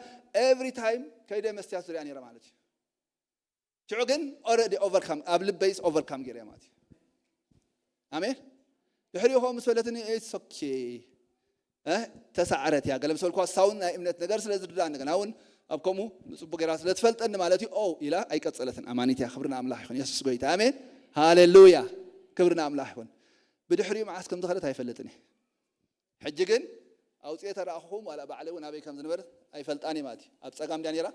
ኤቭሪ ታይም ከይደ መስትያት ዝሪኣ ነይረ ማለት እዩ። ሽዑ ግን ኦልሬዲ ኦቨርካም፣ ኣብ ልበይስ ኦቨርካም ገይረ ማለት እዩ። ኣሜን። ድሕሪኡ ከምኡ ምስ በለትኒ፣ ኢትስ ኦኬ፣ እ፣ ተሳዕረት እያ። ገለ ምስ በልኳ፣ ሳውን ናይ እምነት ነገር ስለ ዝርዳእ፣ እንደገና እውን ኣብ ከምኡ ንጽቡቅ ገይራ ስለ ትፈልጠኒ ማለት እዩ። ኦ ኢላ ኣይቀጸለትን። ኣማኒት እያ። ክብሪ ንኣምላኽ ይኹን። የሱስ ጎይታ። ኣሜን። ሃሌሉያ። ክብሪ ንኣምላኽ ይኹን። ብድሕሪኡ መዓስ ከም ዝኸደት ኣይፈልጥን እየ። ሕጂ ግን ኣውፅኤ ተረኣኹኹም፣ ዋላ ባዕለይ እውን ኣበይ ከም ዝነበረት ኣይፈልጣን እየ ማለት እዩ። ኣብ ጸጋም ድያ ነይራ?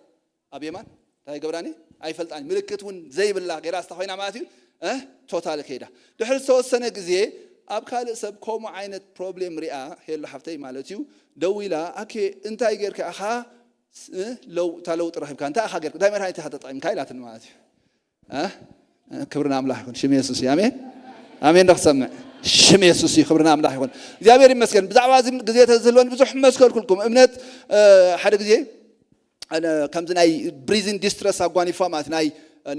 ኣብ የማን? እንታይ ገብራኒ? ኣይፈልጣን። ምልክት እውን ዘይብላ ገይራ ስታ ኮይና ማለት እዩ። እ፣ ቶታል ከይዳ። ድሕሪ ዝተወሰነ ግዜ ኣብ ካልእ ሰብ ከምኡ ዓይነት ፕሮብሌም ሪኣ፣ ሄሎ ሓፍተይ ማለት እዩ፣ ደዊላ፣ ኣኬ እንታይ ጌርካ ኢኻ? እ፣ ለው-፣ እታ ለውጢ ረኺብካ፣ እንታይ ኢኻ ጌርካ? እንታይ መድሃኒት ኢኻ ተጠቒምካ? ኢላትኒ ማለት እዩ። እ? ክብሪ ንኣምላኽ ይኹን። ሽም የሱስ እዩ። ኣሜን። ኣሜን። ዶ ክሰምዕ? ሽም የሱስ እዩ። ክብሪ ንኣምላኽ ይኹን። እግዚኣብሔር ይመስገን። ብዛዕባ እዚ ግዜ ተዝህልወኒ ብዙሕ መስከርኩልኩም። እምነት፣ እ፣ ሓደ ግዜ፣ እ፣ ከምዚ ናይ ብሪዚን ዲስትረስ ኣጓኒፋ ማለት ናይ፣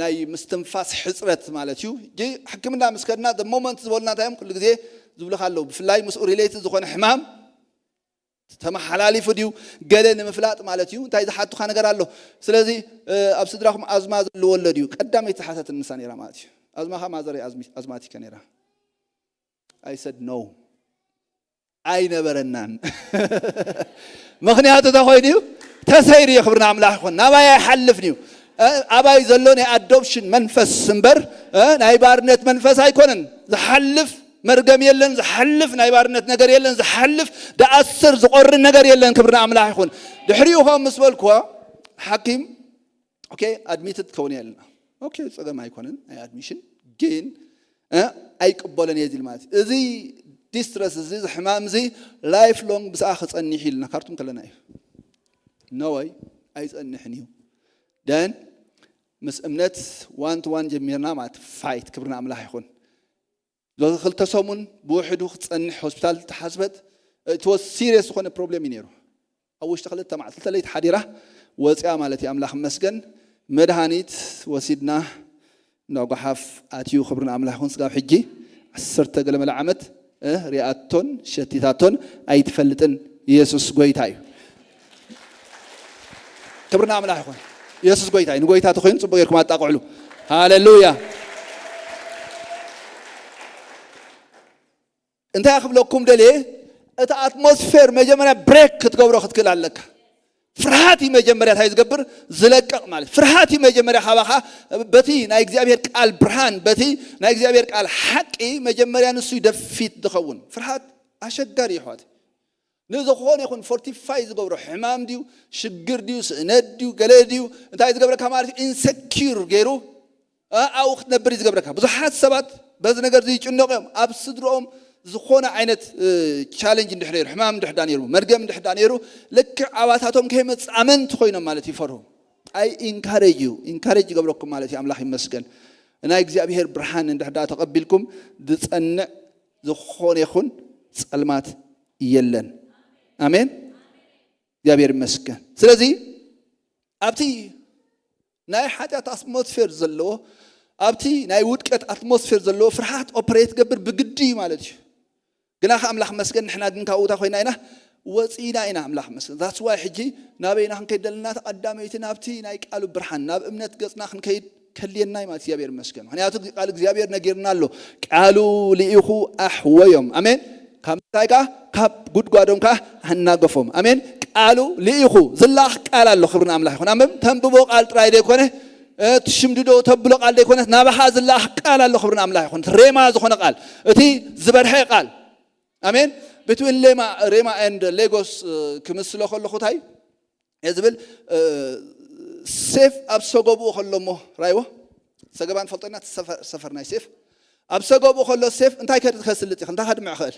ናይ ምስትንፋስ ሕጽረት ማለት እዩ። ሕጂ ሕክምና ምስ ከድና፣ the moment ዝበሉና እንታይ እዮም? ኩሉ ግዜ ዝብሉኻ ኣለዉ። ብፍላይ ምስኡ ሪሌትድ ዝኾነ ሕማም ተመሓላሊፉ ድዩ ገለ ንምፍላጥ ማለት እዩ። እንታይ ዝሓቱኻ ነገር ኣሎ? ስለዚ፣ እ፣ ኣብ ስድራኹም ኣዝማ ዘለዎ ኣሎ ድዩ? ቀዳመይቲ ዝሓተትኒ ንሳ ነይራ ማለት እዩ። ኣዝማኻ ማዘረይ ኣዝሚ-፣ ኣዝማቲከ ነይራ። I said no። ኣይነበረናን። ምኽንያቱ እንታይ ኮይኑ እዩ? ተሰይሩ እዩ። ክብሪ ንኣምላኽ ይኹን። ናባይ ኣይሓልፍን እዩ። እ፣ ኣባይ ዘሎ ናይ ኣዶፕሽን መንፈስ እምበር፣ እ፣ ናይ ባርነት መንፈስ ኣይኮነን። ዝሓልፍ መርገም የለን፣ ዝሓልፍ ናይ ባርነት ነገር የለን፣ ዝሓልፍ ደኣስር ዝቆርን ነገር የለን። ክብሪ ንኣምላኽ ይኹን። ድሕሪኡ ከም ምስ በልክዎ ሓኪም፣ ኦኬ፣ ኣድሚትድ ትኸውን እያ ኢልና። ኦኬ፣ ጸገም ኣይኮነን ናይ ኣድሚሽን፣ ግን፣ እ፣ ኣይቅበሎን እየ ዝብል ማለት እዩ። እዚ ዲስትረስ እዚ፣ እዚ ሕማም እዚ ላይፍ ሎንግ ብስኣ ክጸንሕ ኢልና ካርቱም ከለና እዩ። ኖ ወይ፣ ኣይጸንሕን እዩ። ደን ምስ እምነት ዋን ቱ ዋን ጀሚርና ማለት ፋይት። ክብሪ ንኣምላኽ ይኹን። ዞዚ ክልተ ሰሙን ብውሕዱ ክትጸንሕ ሆስፒታል ተሓስበት፣ እቲ ወስ ሲሪየስ ዝኾነ ፕሮብሌም እዩ ነይሩ። ኣብ ውሽጢ ክልተ መዓልቲ፣ ክልተ ለይቲ ሓዲራ ወፂኣ ማለት እዩ። ኣምላኽ ይመስገን። መድሃኒት ወሲድና፣ እንዳ ጓሓፍ ኣትዩ። ክብሪ ንኣምላኽ ይኹን። ስጋብ ሕጂ ዓሰርተ ገለ መለ ዓመት፣ እ፣ ሪኣቶን ሸቲታቶን ኣይትፈልጥን። ኢየሱስ ጎይታ እዩ። ክብሪ ንኣምላኽ ይኹን። ኢየሱስ ጎይታ እዩ። ንጎይታ ተኾይኑ ጽቡቕ ጌርኩም ኣጣቕዕሉ። ሃሌሉያ። እንታይ ክብለኩም ደልየ፣ እቲ ኣትሞስፌር መጀመርያ ብሬክ ክትገብሮ ክትክእል ኣለካ። ፍርሃት እዩ መጀመርያ እንታይ ዝገብር? ዝለቅቕ ማለት። ፍርሃት እዩ መጀመርያ ካባኻ በቲ ናይ እግዚኣብሔር ቃል ብርሃን፣ በቲ ናይ እግዚኣብሔር ቃል ሓቂ መጀመርያ ንሱ እዩ ደፊት ዝኸውን። ፍርሃት ኣሸጋሪ እዩ፣ ኣሕዋት። ንዝኾነ ይኹን ፎርቲፋይ ዝገብሮ ሕማም ድዩ፣ ሽግር ድዩ፣ ስእነት ድዩ፣ ገለ ድዩ፣ እንታይ ዝገብረካ ማለት እዩ? ኢንሰኪር ገይሩ፣ እ፣ ኣብኡ ክትነብር እዩ ዝገብረካ። ብዙሓት ሰባት በዚ ነገር እዚ ይጭነቑ እዮም። ኣብ ስድርኦም ዝኾነ ዓይነት፣ እ፣ ቻለንጅ እንድሕር ነይሩ፣ ሕማም እንድሕር ዳ ነይሩ፣ መርገም እንድሕር ዳ ነይሩ፣ ልክዕ ኣባታቶም ከይመጽእ ኣመንቲ ኮይኖም ማለት ይፈርሁ። ኣይ ኢንካሬጅ እዩ፣ ኢንካሬጅ ይገብረኩም ማለት እዩ። ኣምላኽ ይመስገን። ናይ እግዚኣብሔር ብርሃን እንድሕር ዳ ተቐቢልኩም፣ ዝጸንዕ ዝኾነ ይኹን ጸልማት የለን። ኣሜን። እግዚኣብሔር ይመስገን። ስለዚ ኣብቲ ናይ ሓጢኣት ኣትሞስፌር ዘለዎ፣ ኣብቲ ናይ ውድቀት ኣትሞስፌር ዘለዎ ፍርሃት ኦፐሬት ገብር ብግዲ እዩ ማለት እዩ። ግና ከ ኣምላኽ መስገን፣ ንሕና ግን ካብኡ እንታይ ኮይና ኢና? ወፂና ኢና። ኣምላኽ መስገን። That's why ሕጂ ናበይና ክንከይድ ደለና? ቀዳመይቲ ናብቲ ናይ ቃሉ ብርሃን፣ ናብ እምነት ገፅና ክንከይድ ከድልየና እዩ ማለት። እግዚኣብሔር ይመስገን። ምክንያቱ ቃል እግዚኣብሔር ነጊርና ኣሎ፣ ቃሉ ልኢኹ ኣሕወዮም። ኣሜን። ካብ ምንታይ? ከኣ ካብ ጉድጓዶም ከኣ ኣናገፎም። ኣሜን። ቃሉ ልኢኹ ዝላኣኽ ቃል ኣሎ። ክብሪ ንኣምላኽ ይኹን። ኣሜን። ተንብቦ ቃል ጥራይ ዘይኮነ፣ እ፣ ትሽምድዶ ተብሎ ቃል ዘይኮነ፣ ናባኻ ዝላኣኽ ቃል ኣሎ። ክብሪ ንኣምላኽ ይኹን። ሬማ ዝኾነ ቃል፣ እቲ ዝበርሀ ቃል። ኣሜን። Between ሬማ and ሌጎስ፣ እ፣ ክምስሎ ከለኹ እንታይ እየ ዝብል? እ፣ ሴፍ ኣብ ሰጎብኡ ከሎ እሞ፣ ራይዎ፣ ሰገባ ንፈልጦ ኢና፣ ሰፈር፣ ሰፈር ናይ ሴፍ። ኣብ ሰጎብኡ ከሎ ሴፍ እንታይ ከድ-፣ ከስልጥ ይኽእል? እንታይ ከድምዕ ይኽእል?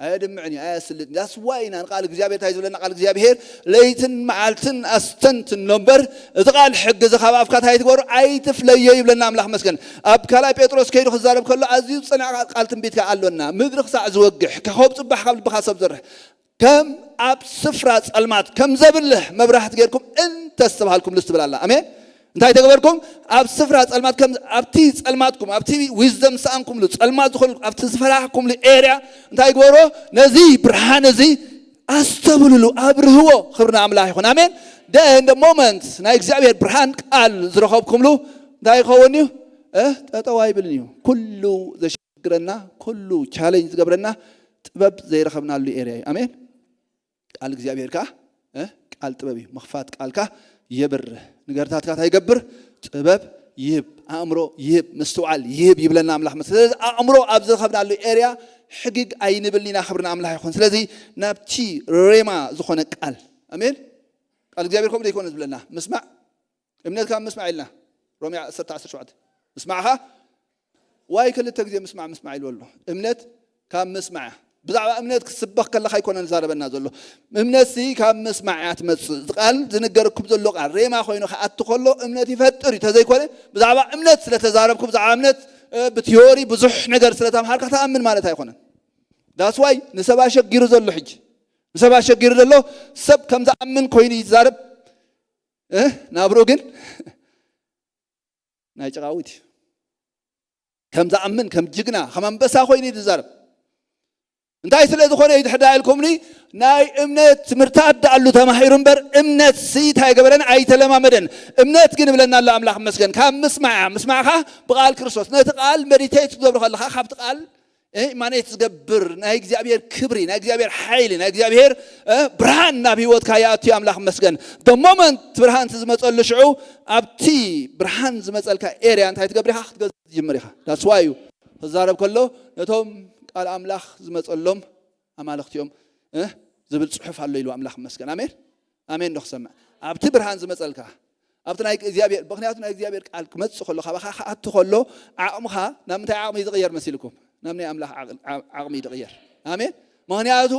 ኣየድምዕን እዩ፣ ኣየስልጥን። That's why ኢና ንቃል እግዚኣብሔር እንታይ ዝብለና? ቃል እግዚኣብሔር ለይትን መዓልትን ኣስተንትኖ እምበር፣ እቲ ቃል ሕጊ እዚ ካብ ኣፍካ እንታይ ትግበሩ? ኣይትፍለዮ ይብለና ኣምላኽ መስገን። ኣብ ካልኣይ ጴጥሮስ ከይዱ ክዛረብ ከሎ ኣዝዩ ዝጸንዐ ቃል ትንቢት ከኣ ኣሎና። ምድሪ ክሳዕ ዝወግሕ፣ ከኸብ ጽባሕ ካብ ልብኻ ሰብ ዘርሕ፣ ከም ኣብ ስፍራ ጸልማት ከም ዘብልህ መብራህቲ ጌርኩም እንተስተብሃልኩምሉ ትብል ኣላ። ኣሜን። እንታይ ተገበርኩም? ኣብ ስፍራ ጸልማት ከም፣ ኣብቲ ጸልማትኩም፣ ኣብቲ ዊዝደም ሰኣንኩምሉ፣ ጸልማት ዝኾኑ፣ ኣብቲ ዝፈራህኩምሉ ኤርያ እንታይ ግበሮ? ነዚ ብርሃን እዚ ኣስተብልሉ፣ ኣብርህዎ። ክብሪ ንኣምላኽ ይኹን። ኣሜን። Then the moment ናይ እግዚኣብሔር ብርሃን ቃል ዝረኸብኩምሉ እንታይ ይኸውን እዩ? እ፣ ጠጠው ኣይብልን እዩ። ኩሉ ዘሸግረና፣ ኩሉ ቻሌንጅ ዝገብረና ጥበብ ዘይረኸብናሉ ኤርያ እዩ። ኣሜን። ቃል እግዚኣብሔር ከኣ፣ እ፣ ቃል ጥበብ እዩ። ምኽፋት ቃልካ የብርህ። ንገርታትካ እንታይ ይገብር? ጥበብ ይህብ፣ ኣእምሮ ይህብ፣ ምስትውዓል ይህብ ይብለና ኣምላኽ። ስለዚ ኣእምሮ ኣብ ዝረኸብናሉ ኤርያ ሕግግ ኣይንብል ኢና። ክብሪ ንኣምላኽ ይኹን። ስለዚ ናብቲ ሬማ ዝኾነ ቃል፣ ኣሜን። ቃል እግዚኣብሔር ከምኡ ዘይኮነ ዝብለና፣ ምስማዕ፣ እምነት ካብ ምስማዕ ኢልና፣ ሮሜ ዓሰርተ ዓሰርተ ሸውዓተ። ምስማዕኻ ዋይ ክልተ ግዜ ምስማዕ ምስማዕ ኢልዎ ኣሎ። እምነት ካብ ምስማዕ እያ። ብዛዕባ እምነት ክስበኽ ከለኻ ኣይኮነን ዝዛረበና ዘሎ። እምነትሲ ካብ ምስማዕ እያ ትመጽእ። እዚ ቃል ዝንገረኩም ዘሎ ቃል ሬማ ኮይኑ ክኣቱ ከሎ እምነት ይፈጥር እዩ። ተዘይኮነ ብዛዕባ እምነት ስለ ተዛረብኩ፣ ብዛዕባ እምነት፣ እ፣ ብቲዮሪ ብዙሕ ነገር ስለ ተምሃርካ ትኣምን ማለት ኣይኮነን። That's why ንሰብ ኣሸጊሩ ዘሎ ሕጂ። ንሰብ ኣሸጊሩ ዘሎ ሰብ ከም ዝኣምን ኮይኑ ይዛረብ። እ፣ ናብርኡ ግን ናይ ጭቃዊት እዩ። ከም ዝኣምን፣ ከም ጅግና፣ ከም ኣንበሳ ኮይኑ እዩ ዝዛረብ። እንታይ ስለ ዝኾነ እዩ ትሕዳ ኢልኩምኒ? ናይ እምነት ትምህርቲ ኣዳኣሉ ተማሂሩ እምበር፣ እምነት ሲ እንታይ ገበረን? ኣይተለማመደን። እምነት ግን እብለና ኣሎ ኣምላኽ መስገን። ካብ ምስማዕ እያ። ምስማዕኻ ብቓል ክርስቶስ። ነቲ ቃል ሜዲቴት ክትገብሩ ከለኻ፣ ካብቲ ቃል፣ እ፣ ማኔት ዝገብር ናይ እግዚኣብሔር ክብሪ፣ ናይ እግዚኣብሔር ሓይሊ፣ ናይ እግዚኣብሔር፣ እ፣ ብርሃን ናብ ህይወትካ ይኣቱ እዩ። ኣምላኽ መስገን። The moment ብርሃን እቲ ዝመጸሉ ሽዑ፣ ኣብቲ ብርሃን ዝመጸልካ ኤርያ እንታይ ትገብር ኢኻ? ክትገዝእ ትጅምር ኢኻ። That's why እዩ ክዛረብ ከሎ፣ ነቶም ቃል ኣምላኽ ዝመጸሎም ኣማልኽቲ እዮም፣ እ፣ ዝብል ጽሑፍ ኣሎ ኢሉ። ኣምላኽ መስገን። ኣሜን። ኣሜን ዶ ክሰምዕ? ኣብቲ ብርሃን ዝመጸልካ፣ ኣብቲ ናይ እግዚኣብሔር፣ ምኽንያቱ ናይ እግዚኣብሔር ቃል ክመጽእ ከሎ፣ ካባኻ ክኣቱ ከሎ፣ ዓቕምኻ ናብ ምንታይ ዓቕሚ እዩ ዝቕየር መሲልኩም? ናብ ናይ ኣምላኽ ዓቕል-፣ ዓ-፣ ዓቕሚ እዩ ዝቕየር። ኣሜን። ምኽንያቱ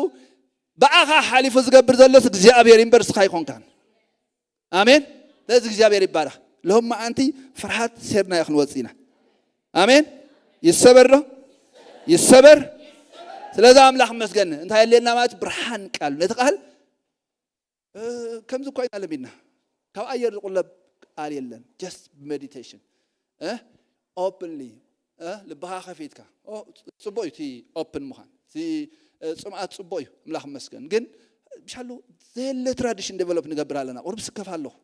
ብኣኻ ሓሊፉ ዝገብር ዘሎስ እግዚኣብሔር እዩ እምበር ንስኻ ኣይኮንካን። ኣሜን። ስለዚ እግዚኣብሔር ይባረኽ። ሎም መዓንቲ ፍርሃት ሴርናዮ ክንወጽእ ኢና። ኣሜን። ይሰበር ዶ? ይሰበር። ስለዚ ኣምላኽ መስገን። እንታይ የድልየና ማለት? ብርሃን ቃል። ነቲ ቃል፣ እ፣ ከምዚ እኳ ኢና ለሚድና። ካብ ኣየር ዝቁለብ ቃል የለን። Just meditation። እ? ኦፕንሊ፣ እ? ልብኻ ከፊትካ። ኦ፣ ጽቡቕ እዩ እቲ ኦፕን ምዃን። እቲ፣ እ፣ ጽምኣት ጽቡቕ እዩ። ኣምላኽ ይመስገን። ግን ብሻሉ ዘየለ ትራዲሽን ዴቨሎፕ ንገብር ኣለና። ቁሩብ ስከፍ ኣለኹ።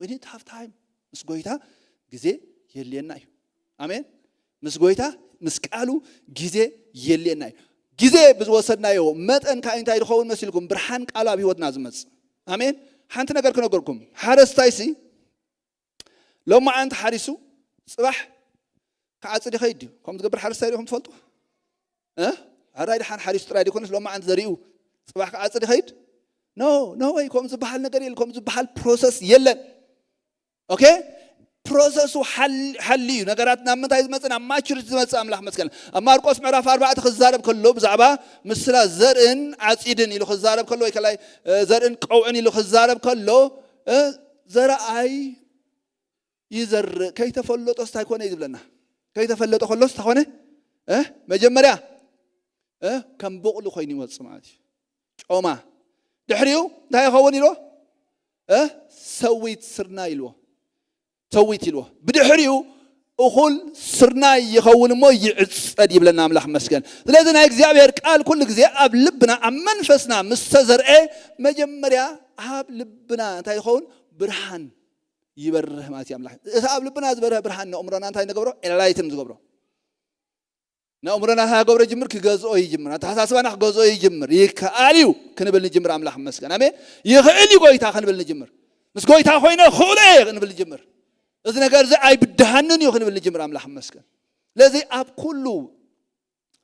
We need to have time። ምስ ጎይታ ግዜ የድልየና እዩ። ኣሜን። ምስ ጎይታ፣ ምስ ቃሉ ግዜ የድልየና እዩ። ግዜ ብዝወሰድናዮ መጠን ከኣ እንታይ ዝኸውን መሲልኩም? ብርሃን ቃሉ ኣብ ህይወትና ዝመጽእ። ኣሜን። ሓንቲ ነገር ክነገርኩም። ሓረስታይሲ ሎማዓንቲ ሓሪሱ ጽባሕ ክዓጽድ ይኸይድ ድዩ? ከምኡ ዝገብር ሓረስታይ ዲኹም ትፈልጡ? እ? ሕራይ ደሓን ሓሪሱ ጥራይ ዘይኮነስ ሎማዓንቲ ዘሪኡ ጽባሕ ክዓጽድ ይኸይድ? ኖ፣ ኖ ወይ። ከምኡ ዝበሃል ነገር የለን። ከምኡ ዝበሃል ፕሮሰስ የለን። ኦኬ? ፕሮሰሱ ሓል-፣ ሓሊ እዩ። ነገራት ናብ ምንታይ ዝመጽእ? ናብ ማቹሪቲ ዝመጽእ። ኣምላኽ መስገን። ኣብ ማርቆስ ምዕራፍ ኣርባዕተ ክዛረብ ከሎ ብዛዕባ ምስላ ዘርእን ዓጺድን ኢሉ ክዛረብ ከሎ፣ ወይ ከላይ፣ እ፣ ዘርእን ቀውዕን ኢሉ ክዛረብ ከሎ፣ እ፣ ዘረኣይ ይዘርእ ከይተፈለጦስ እንታይ ኮነ እዩ ዝብለና? ከይተፈለጠ ከሎስ እንታይ ኮነ? እ? መጀመርያ እ ከም ቡቕሊ ኮይኑ ይወፅእ ማለት እዩ። ጮማ ድሕሪኡ እንታይ ይኸውን ኢልዎ? እ ሰዊት ስርናይ ኢልዎ። ሰዊት ኢልዎ። ብድሕሪኡ እኹል ስርናይ ይኸውን እሞ ይዕፀድ ይብለና ኣምላኽ መስገን። ስለዚ ናይ እግዚኣብሔር ቃል ኩሉ ግዜ ኣብ ልብና ኣብ መንፈስና ምስ ተዘርአ መጀመርያ ኣብ ልብና እንታይ ይኸውን? ብርሃን ይበርህ ማለት እዩ። ኣምላኽ እቲ ኣብ ልብና ዝበርህ ብርሃን ንእምሮና እንታይ ንገብሮ? ኤላይትን ዝገብሮ ንእምሮና እንታይ ገብሮ ይጅምር? ክገዝኦ ይጅምር። ኣተሓሳስባና ክገዝኦ ይጅምር። ይከኣል እዩ ክንብል ንጅምር። ኣምላኽ መስገን። ኣሜን። ይኽእል እዩ ጎይታ ክንብል ንጅምር። ምስ ጎይታ ኮይነ ክእሎ እየ ክንብል ንጅምር። እዚ ነገር እዚ ኣይብድሃንን እዩ ክንብል ንጅምር። ኣምላኽ መስገን። ስለዚ ኣብ ኩሉ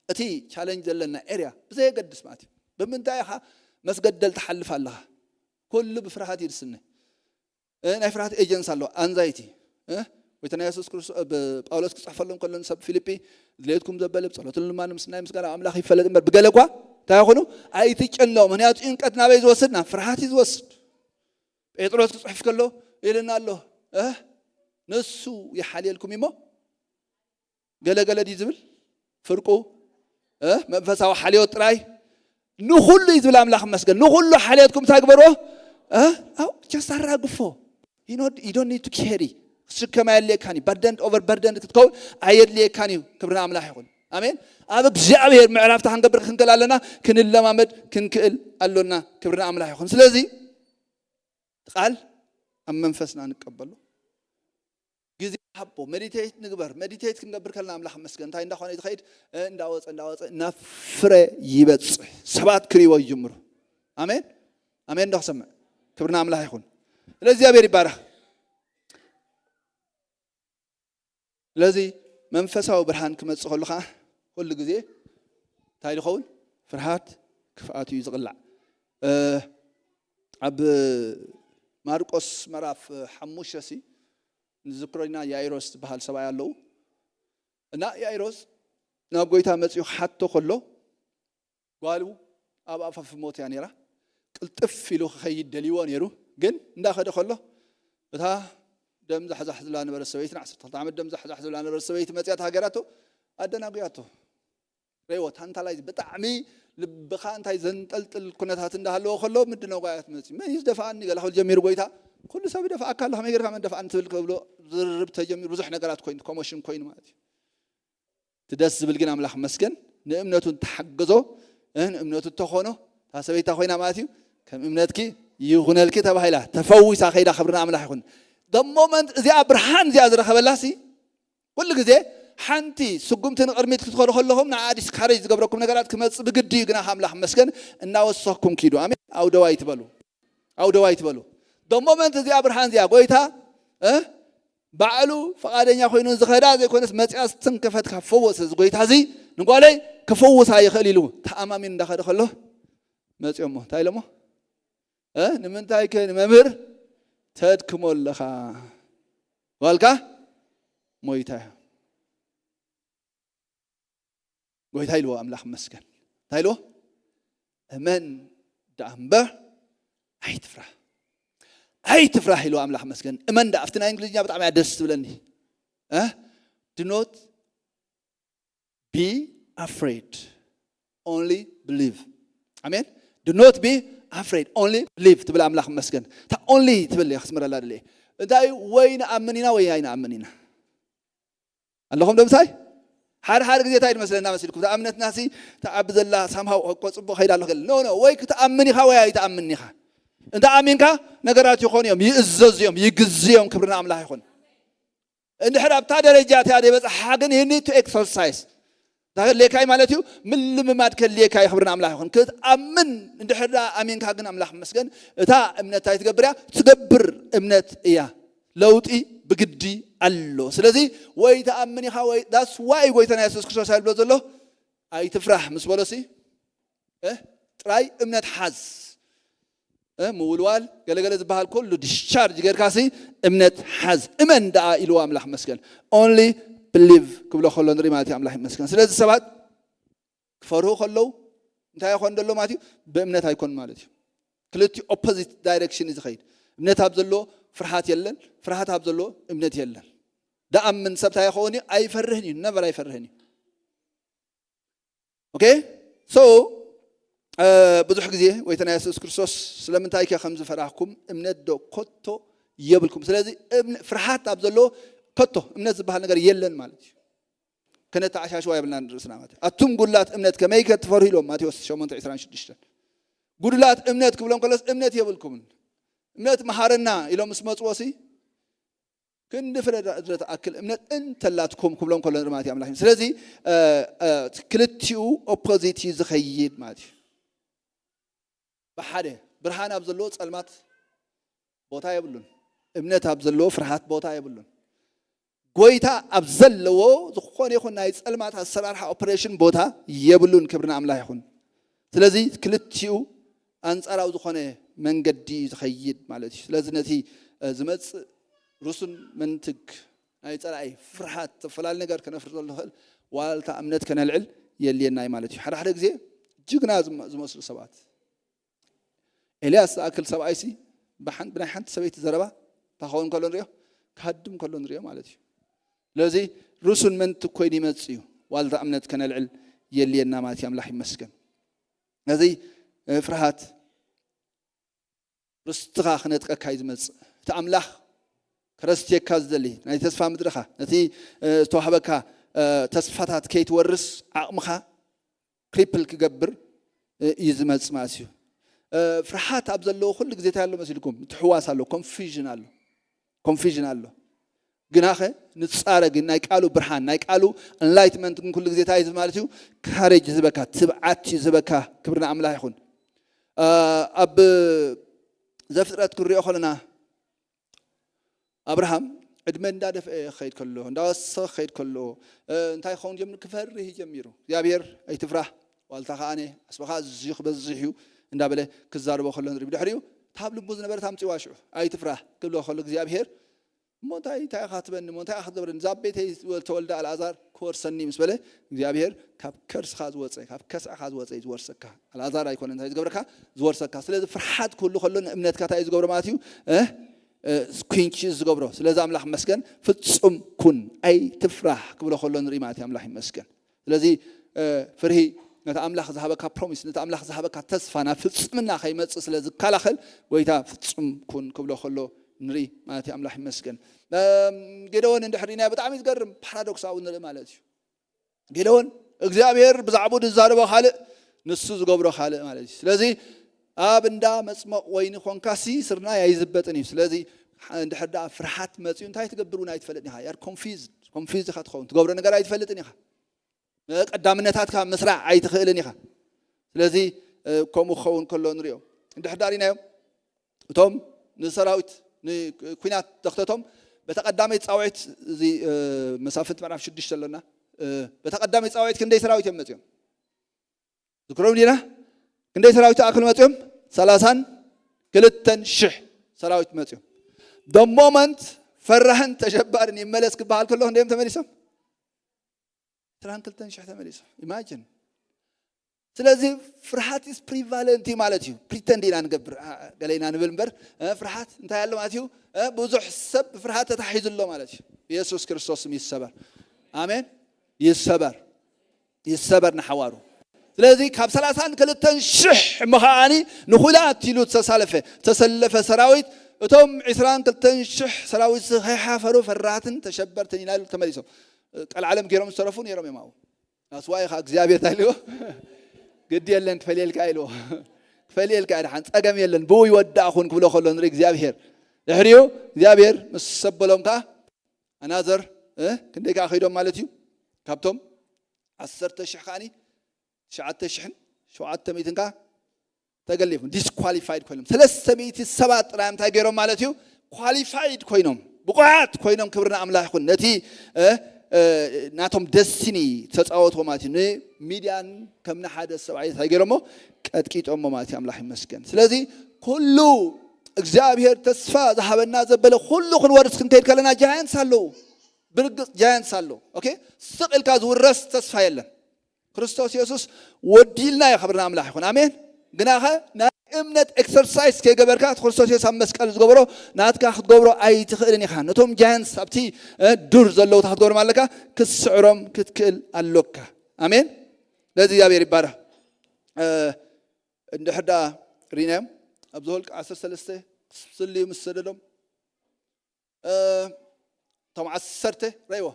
እቲ ቻለንጅ ዘለና ኤርያ ብዘየገድስ ማለት እዩ። ብምንታይ ኢኻ መስገደል ትሓልፍ ኣለኻ? ኩሉ ብፍርሃት ይድስኒ። እ፣ ናይ ፍርሃት ኤጀንስ ኣሎ፣ ኣንዛይቲ። እ፣ ጎይታና የሱስ ክርስቶስ፣ እ፣ ብ-፣ ጳውሎስ ክጽሕፈሎም ከሎ ንሰብ ፊልጲ፣ ድሌትኩም ዘበለ ብጸሎትን ልማንን ምስናይ ምስጋና ኣምላኽ ይፈለጥ እምበር ብገለ እኳ እንታይ ይኹኑ ኣይትጨነቑ። ምክንያቱ ጭንቀት ናበይ ዝወስድ? ናብ ፍርሃት እዩ ዝወስድ። ጴጥሮስ ክጽሕፍ ከሎ ኢልና ኣሎ፣ እ፣ ንሱ ይሓልየልኩም እሞ ገለ ገለ ድዩ ዝብል? ፍርቁ፣ እ፣ መንፈሳዊ ሓልዮት ጥራይ ንኹሉ እዩ ዝብል ኣምላኽ መስገን። ንኹሉ ሓልዮትኩም እንታይ ግበርዎ? እ፣ ኣው፣ ጀስት ኣራግፎ። You know, you don't need to carry። ክትሽከም ኣየድልየካን እዩ። በርደንድ ኦቨር በርደንድ ክትከውን ኣየድልየካን እዩ። ክብሪ ንኣምላኽ ይኹን። ኣሜን። ኣብ እግዚኣብሔር ምዕራፍታ ክንገብር ክንክእል ኣለና፣ ክንለማመድ ክንክእል ኣሎና። ክብሪ ንኣምላኽ ይኹን። ስለዚ ቃል ኣብ መንፈስና ንቀበሎ። ግዜ ሃቦ፣ ሜዲቴት ንግበር። ሜዲቴት ክንገብር ከለና ኣምላኽ መስገን እንታይ እንዳኾነ እዩ ዝኸይድ? እንዳወፀ እንዳወፀ ናብ ፍረ ይበፅሕ። ሰባት ክርእይዎ ይጅምሩ። ኣሜን ኣሜን። ዶ ክሰምዕ? ክብርና ኣምላኽ ይኹን። ስለዚ እግዚኣብሔር ይባረኽ። ስለዚ መንፈሳዊ ብርሃን ክመፅእ ከሉ ከዓ ኩሉ ግዜ እንታይ ዝኸውን? ፍርሃት ክፍኣት እዩ ዝቕላዕ። እ፣ ኣብ ማርቆስ ምዕራፍ ሓሙሽተ ሲ ንዝክሮ ኢና፣ ያኢሮስ ዝበሃል ሰብኣይ ኣለዉ እና ያኢሮስ ናብ ጎይታ መፂኡ ክሓቶ ከሎ ጓሉ ኣብ ኣፋፍ ሞት እያ ነይራ። ቅልጥፍ ኢሉ ክኸይድ ደልይዎ ነይሩ። ግን እንዳኸደ ከሎ እታ ደም ዛሕዛሕ ዝብላ ነበረት ሰበይቲ፣ ዓሰርተ ክልተ ዓመት ደም ዛሕዛሕ ዝብላ ነበረት ሰበይቲ መፅያ ተሃገራቶ፣ ኣደናጉያቶ። ሬዎ ታንታላይዝ ብጣዕሚ ልብኻ እንታይ ዘንጠልጥል ኩነታት እንዳሃለዎ ከሎ ምድነጓያ ትመፅእ። መን እዩ ዝደፍኣኒ ገለ ክብል ጀሚሩ ጎይታ። ኩሉ ሰብ ይደፍኣካ ኣሎ፣ ከመይ ጌርካ መን ደፍኣኒ ትብል ክብሎ ዝርርብ ተጀሚሩ ብዙሕ ነገራት ኮይኑ ኮሞሽን ኮይኑ ማለት እዩ። እቲ ደስ ዝብል ግን ኣምላኽ መስገን ንእምነቱ እንተሓገዞ፣ እ፣ ንእምነቱ እንተኾኖ እታ ሰበይታ ኮይና ማለት እዩ ከም እምነትኪ ይኹነልኪ ተባሂላ ተፈዊሳ ከይዳ። ክብርና ኣምላኽ ይኹን። ደ ሞመንት እዚኣ ብርሃን እዚኣ ዝረኸበላሲ ኩሉ ግዜ ሓንቲ ስጉምቲ ንቕድሚት ክትኸዱ ከለኹም ንዓ ዲስካሬጅ ዝገብረኩም ነገራት ክመፅእ ብግዲ እዩ። ግና ኣምላኽ መስገን እናወሰኽኩም ኪዱ። ኣሜን። ኣው ደዋይ ትበሉ ኣው ደዋይ ትበሉ። ደ ሞመንት እዚኣ ብርሃን እዚኣ ጎይታ፣ እ፣ ባዕሉ ፈቓደኛ ኮይኑ ዝኸዳ ዘይኮነስ መፅያ ዝተንከፈት ካብ ፈወሰ እዚ ጎይታ እዚ ንጓለይ ክፈውሳ ይኽእል ኢሉ ተኣማሚን እንዳኸደ ከሎ መፅዮሞ እንታይ ኢሎሞ? እ፣ ንምንታይ ከ ንመምህር ተድክሞ ኣለኻ? ጓልካ ሞይታ እያ። ጎይታ ኢልዎ ኣምላኽ መስገን እንታይ ኢልዎ? እመን ደኣ እምበር ኣይትፍራህ። ኣይትፍራህ ኢልዎ ኣምላኽ መስገን። እመን ደኣ ኣብቲ ናይ እንግሊዝኛ ብጣዕሚ እያ ደስ ትብለኒ። እ፣ do not be afraid, only believe. ኣሜን። Do not be afraid, only believe ትብል ኣምላኽ መስገን። እታ ኦንሊ ትብል እየ ክስምረላ ድልየ። እንታይ ወይ ንኣምን ኢና ወይ ኣይንኣምን ኢና። ኣለኹም ዶ ምሳይ? ሓደ ሓደ ግዜ እንታይ ዝመስለና መሲልኩም? እታ እምነትና ሲ ተዓቢ ዘላ ሳምሃው እኮ ጽቡቕ ከይዳ ኣሎ ገለ። ኖ ኖ፣ ወይ ክትኣምን ኢኻ ወይ ኣይትኣምን ኢኻ። እንተ ኣሚንካ ነገራት ይኾኑ እዮም፣ ይእዘዙ እዮም፣ ይግዙ እዮም። ክብርና ኣምላኽ ይኹን። እንድሕር ኣብታ ደረጃ እቲኣ ዘይበጽሓ ግን you need to exercise። እንታይ ከድልየካ እዩ ማለት እዩ? ምልምማድ ከድልየካ እዩ። ክብርና ኣምላኽ ይኹን። ክትኣምን እንድሕር ደኣ ኣሚንካ ግን ኣምላኽ ይመስገን፣ እታ እምነት እንታይ ትገብር እያ? ትገብር እምነት እያ። ለውጢ ብግዲ ኣሎ። ስለዚ ወይ ትኣምን ኢኻ ወይ that's why ጎይታና የሱስ ክርስቶስ ይብሎ ዘሎ ኣይትፍራህ ምስ በሎሲ እ፣ ጥራይ እምነት ሓዝ። እ፣ ምውልዋል ገለገለ ዝበሃል ኩሉ ዲስቻርጅ ጌርካሲ እምነት ሓዝ። እመን ደኣ ኢልዎ ኣምላኽ መስገን። Only believe ክብሎ ከሎ ንርኢ ማለት እዩ። ኣምላኽ ይመስገን። ስለዚ ሰባት ክፈርሁ ከለዉ እንታይ ይኾን ዘሎ ማለት እዩ? ብእምነት ኣይኮን ማለት እዩ። ክልቲኡ ኦፖዚት ዳይሬክሽን እዩ ዝኸይድ። እምነት ኣብ ዘሎ ፍርሃት የለን፣ ፍርሃት ኣብ ዘሎ እምነት የለን። ደኣምን ሰብ እንታይ ይኸውን እዩ? ኣይፈርህን እዩ፣ ነቨር ኣይፈርህን እዩ። ኦኬ? So ብዙሕ ግዜ ጎይታና የሱስ ክርስቶስ ስለምንታይ ከ ከም ዝፈራህኩም እምነት ዶ ኮቶ የብልኩም። ስለዚ እምነ- ፍርሃት ኣብ ዘለዎ ከቶ እምነት ዝበሃል ነገር የለን ማለት እዩ። ከነተዓሻሽዋ የብልና ንርእስና ማለት እዩ። ኣቱም ጉላት እምነት ከመይ ከ ትፈርሁ ኢሎም ማቴዎስ ሸሞንተ ዕስራን ሽዱሽተን። ጉድላት እምነት ክብሎም ከሎስ እምነት የብልኩምን። እምነት መሃረና ኢሎም ምስ መጽዎ ሲ ክንዲ ፍረ ዝኣክል እምነት እንተላትኩም ክብሎም ከሎ ንርኢ ማለት እዩ ኣምላኽ። ስለዚ ክልቲኡ ኦፖዚት እዩ ዝኸይድ ማለት እዩ። ብሓደ ብርሃን ኣብ ዘለዎ ጸልማት ቦታ የብሉን። እምነት ኣብ ዘለዎ ፍርሃት ቦታ የብሉን። ጎይታ ኣብ ዘለዎ ዝኾነ ይኹን ናይ ጸልማት ኣሰራርሓ ኦፕሬሽን ቦታ የብሉን። ክብሪ ንኣምላኽ ይኹን። ስለዚ ክልቲኡ ኣንጻራዊ ዝኾነ መንገዲ እዩ ዝኸይድ ማለት እዩ። ስለዚ ነቲ ዝመጽእ ርሱን መንትግ ናይ ጸላኢ ፍርሃት ተፈላለ ነገር ከነፍርዘሉ ንኽእል ዋልታ እምነት ከነልዕል የልየናይ ማለት እዩ። ሓደ ሓደ ግዜ ጅግና ዝመስሉ ሰባት ኤልያስ ዝኣክል ሰብኣይሲ ብሓን- ብናይ ሓንቲ ሰበይቲ ዘረባ እንታይ ክኸውን ከሎ ንሪኦ፣ ክሃድም ከሎ ንሪኦ ማለት እዩ። ስለዚ ርሱን መንትግ ኮይኑ ይመጽእ እዩ። ዋልታ እምነት ከነልዕል የልየና ማለት እዩ። ኣምላኽ ይመስገን። ነዚ ፍርሃት ርስትኻ ክነጥቀካ እዩ ዝመጽእ። እቲ ኣምላኽ ከረስትየካ ዝደሊ ናይ ተስፋ ምድርኻ ነቲ ዝተዋህበካ ተስፋታት ከይትወርስ ዓቕምኻ ክሪፕል ክገብር እዩ ዝመጽእ ማለት እዩ። ፍርሃት ኣብ ዘለዎ ኩሉ ግዜ እንታይ ኣሎ መሲልኩም? ምትሕዋስ ኣሎ፣ ኮንፊዥን ኣሎ፣ ኮንፊዥን ኣሎ። ግናኸ ንጻረ ግን ናይ ቃሉ ብርሃን ናይ ቃሉ ኤንላይትመንት ግን ኩሉ ግዜ እንታይ እዩ ማለት እዩ? ካሬጅ ዝህበካ፣ ትብዓት እዩ ዝህበካ። ክብሪ ንኣምላኽ ይኹን። ኣብ ዘፍጥረት ክንሪኦ ከለና ኣብርሃም ዕድመ እንዳደፍአ ክኸይድ ከሎ እንዳወሰኸ ክኸይድ ከሎ እንታይ ክኸውን ጀሚሩ? ክፈርህ እዩ ጀሚሩ። እግዚኣብሔር ኣይትፍራህ፣ ዋልታ ከዓነ ኣስበኻ ኣዝዩ ክበዝሕ እዩ እንዳበለ ክዛርቦ ከሎ ንርኢ። ብድሕሪኡ ካብ ልቡ ዝነበረት ኣምፅዋ ሽዑ ኣይትፍራህ ክብሎ ከሎ እግዚኣብሔር እሞ እንታይ እንታይ ኢኻ ትበኒ እሞ እንታይ ኢኻ ክትገብረኒ? እዛ ቤተይ ተወልደ ኣልኣዛር ክወርሰኒ ምስ በለ እግዚኣብሔር ካብ ከርስኻ ዝወፀ ካብ ከስዕኻ ዝወፀ እዩ ዝወርሰካ። ኣልኣዛር ኣይኮነ እንታይ ዝገብረካ ዝወርሰካ። ስለዚ ፍርሓት ክህሉ ከሎ ንእምነትካ እንታይ እዩ ዝገብሮ ማለት እዩ? እ፣ እ፣ ኩንቺ ዝገብሮ። ስለዚ ኣምላኽ ይመስገን ፍጹም ኩን ኣይትፍራህ ክብሎ ከሎ ንርኢ ማለት እዩ። ኣምላኽ ይመስገን። ስለዚ ፍርሂ ነቲ ኣምላኽ ዝሃበካ ፕሮሚስ ነቲ ኣምላኽ ዝሃበካ ተስፋ ናብ ፍጽምና ከይመጽእ ስለ ዝከላኸል ጎይታ ፍጹም ኩን ክብሎ ከሎ ንርኢ ማለት እዩ። ኣምላኽ ይመስገን። ጌደዎን እንድሕር ርኢናዮ ብጣዕሚ ዝገርም ፓራዶክሳዊ ንርኢ ማለት እዩ። ጌደዎን እግዚኣብሔር ብዛዕባኡ ዝዛረቦ ካልእ ንሱ ዝገብሮ ካልእ ማለት እዩ። ስለዚ ኣብ እንዳ መፅመቕ ወይኒ ኮንካሲ ስርናይ ኣይዝበጥን እዩ። ስለዚ እንድሕር ደኣ ፍርሓት መፅኡ እንታይ ትገብር እውን ኣይትፈልጥን ኢኻ። ያር ኮንፊዝ ኮንፊዝ ኢኻ ትኸውን። ትገብሮ ነገር ኣይትፈልጥን ኢኻ። ቀዳምነታትካ ምስራዕ ኣይትኽእልን ኢኻ። ስለዚ ከምኡ ክኸውን ከሎ ንሪኦ። እንድሕር ደኣ ርኢናዮም እቶም ንሰራዊት ንኩናት ዘኽተቶም በታ ቀዳመይቲ ፃውዒት እዚ መሳፍንት ምዕራፍ ሽዱሽተ ኣሎና። በታ ቀዳመይቲ ፃውዒት ክንደይ ሰራዊት እዮም መፅኦም? ዝክሮም ዲና ክንደይ ሰራዊት ተኣክል መፅኦም? ሰላሳን ክልተን ሽሕ ሰራዊት መፅኦም። ደ ሞመንት ፈራህን ተሸባርን ይመለስ ክበሃል ከሎ ክንደዮም ተመሊሶም? ዕስራን ክልተን ሽሕ ተመሊሶም። ኢማጅን። ስለዚ ፍርሃት ኢስ ፕሪቫለንት ማለት እዩ። ፕሪተንድ ኢና ንገብር ገለ ኢና ንብል እምበር ፍርሃት እንታይ ኣሎ ማለት እዩ? ብዙሕ ሰብ ፍርሃት ተታሒዙ ኣሎ ማለት እዩ። ኢየሱስ ክርስቶስ ይሰበር። ኣሜን። ይሰበር ይሰበር ንሓዋሩ። ስለዚ ካብ ሰላሳን ክልተን ሽሕ እሞ ከዓኒ ንኹላት ኢሉ ዝተሳለፈ ተሰለፈ ሰራዊት እቶም ዕስራን ክልተን ሽሕ ሰራዊት ከይሓፈሩ ፈራህትን ተሸበርትን ኢና ኢሉ ተመሊሶም። ቀልዓለም ገይሮም ዝተረፉ ነይሮም እዮም ኣብኡ። ኣስዋይ ኻ እግዚኣብሔር እንታይ ኢልዎ? ግዲ የለን ክፈልየልካ ኢልዎ። ክፈልየልካ ድሓን ጸገም የለን ብኡ ይወዳእኹን ክብሎ ከሎ ንርኢ እግዚኣብሔር ድሕሪኡ እግዚኣብሔር ምስ ሰበሎም ከዓ ኣናዘር ክንደይ ከዓ ከይዶም ማለት እዩ። ካብቶም ዓሰርተ ሽሕ ከዓኒ ትሽዓተ ሽሕን ሸውዓተ ሚእትን ከዓ ተገሊፎም ዲስኳሊፋይድ ኮይኖም ሰለስተ ሚእቲ ሰባት ጥራይ እንታይ ገይሮም ማለት እዩ? ኳሊፋይድ ኮይኖም ብቑዓት ኮይኖም ክብሪ ንኣምላኽ ይኹን። ነቲ ናቶም ደስቲኒ ተፃወትዎ ማለት እዩ። ንሚድያን ከም ንሓደ ሰብኣይ እንታይ ገይሮሞ ቀጥቂጦሞ ማለት እዩ። ኣምላኽ ይመስገን። ስለዚ ኩሉ እግዚኣብሔር ተስፋ ዝሃበና ዘበለ ኩሉ ክንወርስ ክንከይድ ከለና ጃያንትስ ኣለዉ። ብርግፅ ጃያንትስ ኣለዉ። ኦኬ፣ ስቕ ኢልካ ዝውረስ ተስፋ የለን። ክርስቶስ የሱስ ወዲልና እዩ። ክብሪ ንኣምላኽ ይኹን። ኣሜን። ግናኸ ናይ እምነት ኤክሰርሳይዝ ከይገበርካ እቲ ክርስቶስ የሱስ ኣብ መስቀል ዝገብሮ ናትካ ክትገብሮ ኣይትኽእልን ኢኻ። ነቶም ጃያንትስ ኣብቲ ዱር ዘለዉ ክትገብሮም ኣለካ፣ ክትስዕሮም ክትክእል ኣሎካ። ኣሜን። ነዚ እግዚኣብሔር ይባረኽ። እንድሕር ደኣ ርኢናዮም ኣብዚ ወልቂ ዓሰርተ ሰለስተ ስልዩ ምስ ሰደዶም እቶም ዓሰርተ ረይዎ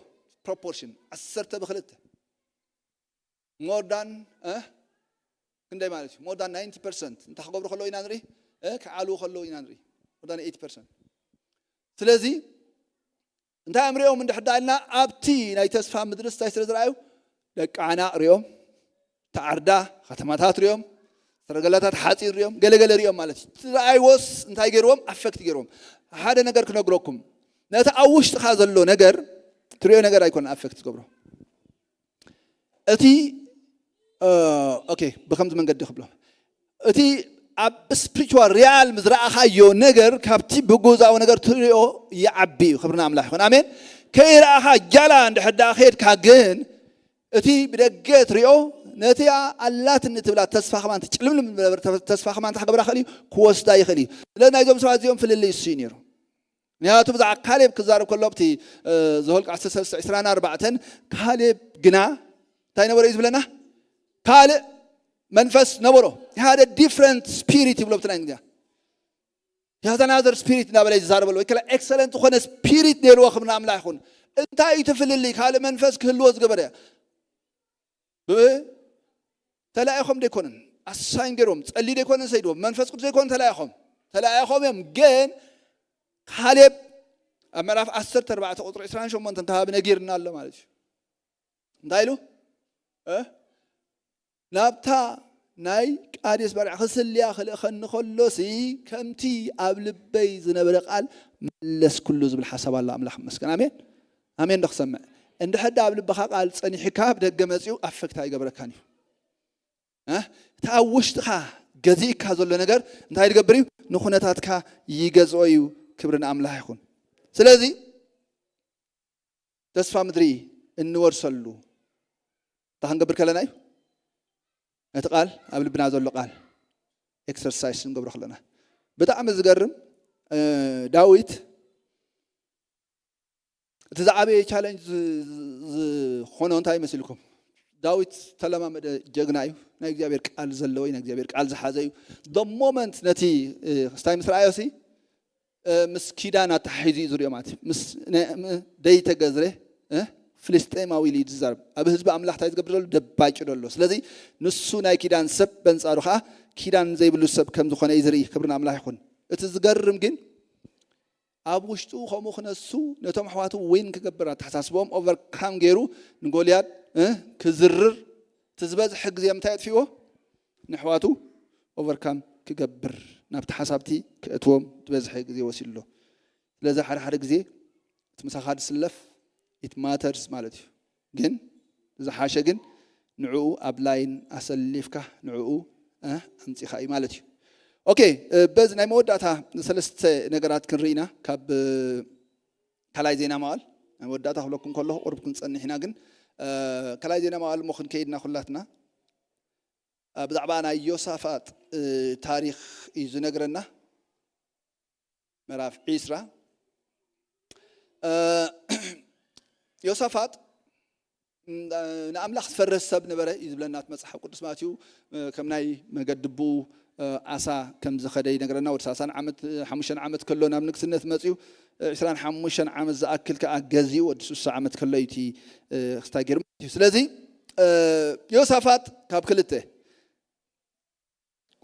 ፕሮፖርሽን ዓሰርተ ብክልተ more than ክንደይ ማለት እዩ more than ninety percent እንታይ ክገብሩ ከለዉ ኢና ንርኢ ክዓልዉ ከለዉ ኢና ንርኢ more than eighty percent ስለዚ እንታይ እዮም ሪኦም እንድሕር ዳልና ኣብቲ ናይ ተስፋ ምድርስ እንታይ ስለ ዝረኣዩ ደቂ ዓናቕ ሪኦም ተዓርዳ ከተማታት ሪኦም ሰረገላታት ሓፂን ሪኦም ገለገለ ሪኦም ማለት እዩ ዝረኣይዎስ እንታይ ገይርዎም ኣፈክት ገይርዎም ሓደ ነገር ክነግረኩም ነቲ ኣብ ውሽጥኻ ዘሎ ነገር ትሪኦ ነገር ኣይኮነ ኣፈክት ዝገብሮ እቲ ኦኬ ብከምዚ መንገዲ ክብሎ እቲ ኣብ ስፕሪቹዋል ሪያል ዝረኣኻዮ ነገር ካብቲ ብጉዛዊ ነገር ትሪኦ ይዓቢ እዩ ክብርና ኣምላኽ ይኹን ኣሜን ከይረኣኻ ጃላ እንድሕር ዳኣ ከድካ ግን እቲ ብደገ ትሪኦ ነቲ ኣላትኒ ትብላ ተስፋ ከማን ትጭልምልም ዝነበረ ተስፋ ከማን እንታይ ክገብራ ይኽእል እዩ ክወስዳ ይኽእል እዩ ስለ ናይዞም ሰባት እዚኦም ፍልልይ እሱ እዩ ነይሩ ምክንያቱ ብዛዕባ ካሌብ ክዛረብ ከሎ ኣብቲ ዘኍልቁ ዓሰርተ ሰለስተ ዕስራን ኣርባዕተን ካሌብ ግና እንታይ ነበሮ እዩ ዝብለና ካልእ መንፈስ ነበሮ ሓደ ዲፍረንት ስፒሪት ይብሎ ብትናይ እንግሊዝኛ ያዘናዘር ስፒሪት እናበለ ዝዛረበሉ ወይ ከላ ኤክሰለንት ዝኾነ ስፒሪት ነይርዎ ክብና ኣምላኽ ይኹን እንታይ እዩ ትፍልልይ ካልእ መንፈስ ክህልዎ ዝገበረ ተላኢኾም ደይኮኑን ኣሳይን ገይሮም ጸሊ ደይኮኑን ሰይድዎም መንፈስ ቅዱስ ደይኮኑ ተላኢኾም ተላኢኾም እዮም ግን ካሌብ ኣብ ምዕራፍ ዓሰርተ ኣርባዕተ ቁፅሪ ዕስራን ሸሞንተን ከባቢ ነጊርና ኣሎ ማለት እዩ እንታይ ኢሉ ናብታ ናይ ቃዴስ በርዕ ክስልያ ክልእኸኒ ከሎሲ ከምቲ ኣብ ልበይ ዝነበረ ቃል መለስኩሉ ዝብል ሓሳብ ኣሎ ኣምላኽ መስገን ኣሜን ኣሜን ዶ ክሰምዕ እንድሕር ዳ ኣብ ልብኻ ቃል ጸኒሕካ ኣብ ደገ መጺኡ ኣፈክት ኣይገብረካን እዩ እቲ ኣብ ውሽጥኻ ገዚእካ ዘሎ ነገር እንታይ ዝገብር እዩ ንኩነታትካ ይገዝኦ እዩ ክብሪ ንኣምላኽ ይኹን ስለዚ ተስፋ ምድሪ እንወርሰሉ እንታይ ክንገብር ከለና እዩ ነቲ ቃል ኣብ ልብና ዘሎ ቃል ኤክሰርሳይስ ንገብሮ ከለና ብጣዕሚ ዝገርም ዳዊት እቲ ዝዓበየ ቻለንጅ ዝኾኖ እንታይ ይመስልኩም ዳዊት ተለማመደ ጀግና እዩ ናይ እግዚኣብሔር ቃል ዘለዎ እዩ ናይ እግዚኣብሔር ቃል ዝሓዘ እዩ ሞመንት ነቲ ስታይ ምስ ረኣዮ ሲ ምስ ኪዳን ኣተሓሒዙ እዩ ዝሪኦ ማለት እዩ ምስ ደይተገዝረ ፍልስጤማዊ ኢሉ እዩ ዝዛረብ ኣብ ህዝቢ ኣምላኽ እንታይ ዝገብር ዘሎ ደባጭ ዘሎ ስለዚ ንሱ ናይ ኪዳን ሰብ በንጻሩ ከዓ ኪዳን ዘይብሉ ሰብ ከም ዝኾነ እዩ ዝርኢ ክብሪ ንኣምላኽ ይኹን እቲ ዝገርም ግን ኣብ ውሽጡ ከምኡ ክነሱ ነቶም ኣሕዋቱ ዊን ክገብር ኣተሓሳስቦም ኦቨርካም ገይሩ ንጎልያድ ክዝርር እቲ ዝበዝሐ ግዜ ምንታይ የጥፊዎ ንኣሕዋቱ ኦቨርካም ክገብር ናብቲ ሓሳብቲ ክእትዎም ዝበዝሐ ግዜ ወሲድሎ ስለዚ ሓደ ሓደ ግዜ እቲ ምሳኻ ዝስለፍ it matters ማለት እዩ ግን ዝሓሸ ግን ንዕኡ ኣብ ላይን ኣሰሊፍካ ንዕኡ ኣምፂኻ እዩ ማለት እዩ ኦኬ በዚ ናይ መወዳእታ ሰለስተ ነገራት ክንርኢ ኢና ካብ ካልኣይ ዜና መዋል ናይ መወዳእታ ክብለኩም ከለኹ ቁርብ ክንፀንሕ ኢና ግን ካልኣይ ዜና መዋል እሞ ክንከይድና ኩላትና ብዛዕባ ናይ ዮሳፋጥ ታሪክ እዩ ዝነግረና ምዕራፍ ዒስራ ዮሳፋጥ ንኣምላኽ ዝፈርህ ሰብ ነበረ እዩ ዝብለና መፅሓፍ ቅዱስ ማለት እዩ ከም ናይ መገድቡ ዓሳ ከም ዝኸደ ይነግረና ወዲ ሰላሳን ዓመት ሓሙሽተን ዓመት ከሎ ናብ ንግስነት መፅዩ ዕስራን ሓሙሽተን ዓመት ዝኣክል ከዓ ገዚኡ ወዲ ስሳ ዓመት ከሎ እዩ ክስታይ ገይሩ ማለት እዩ ስለዚ ዮሳፋጥ ካብ ክልተ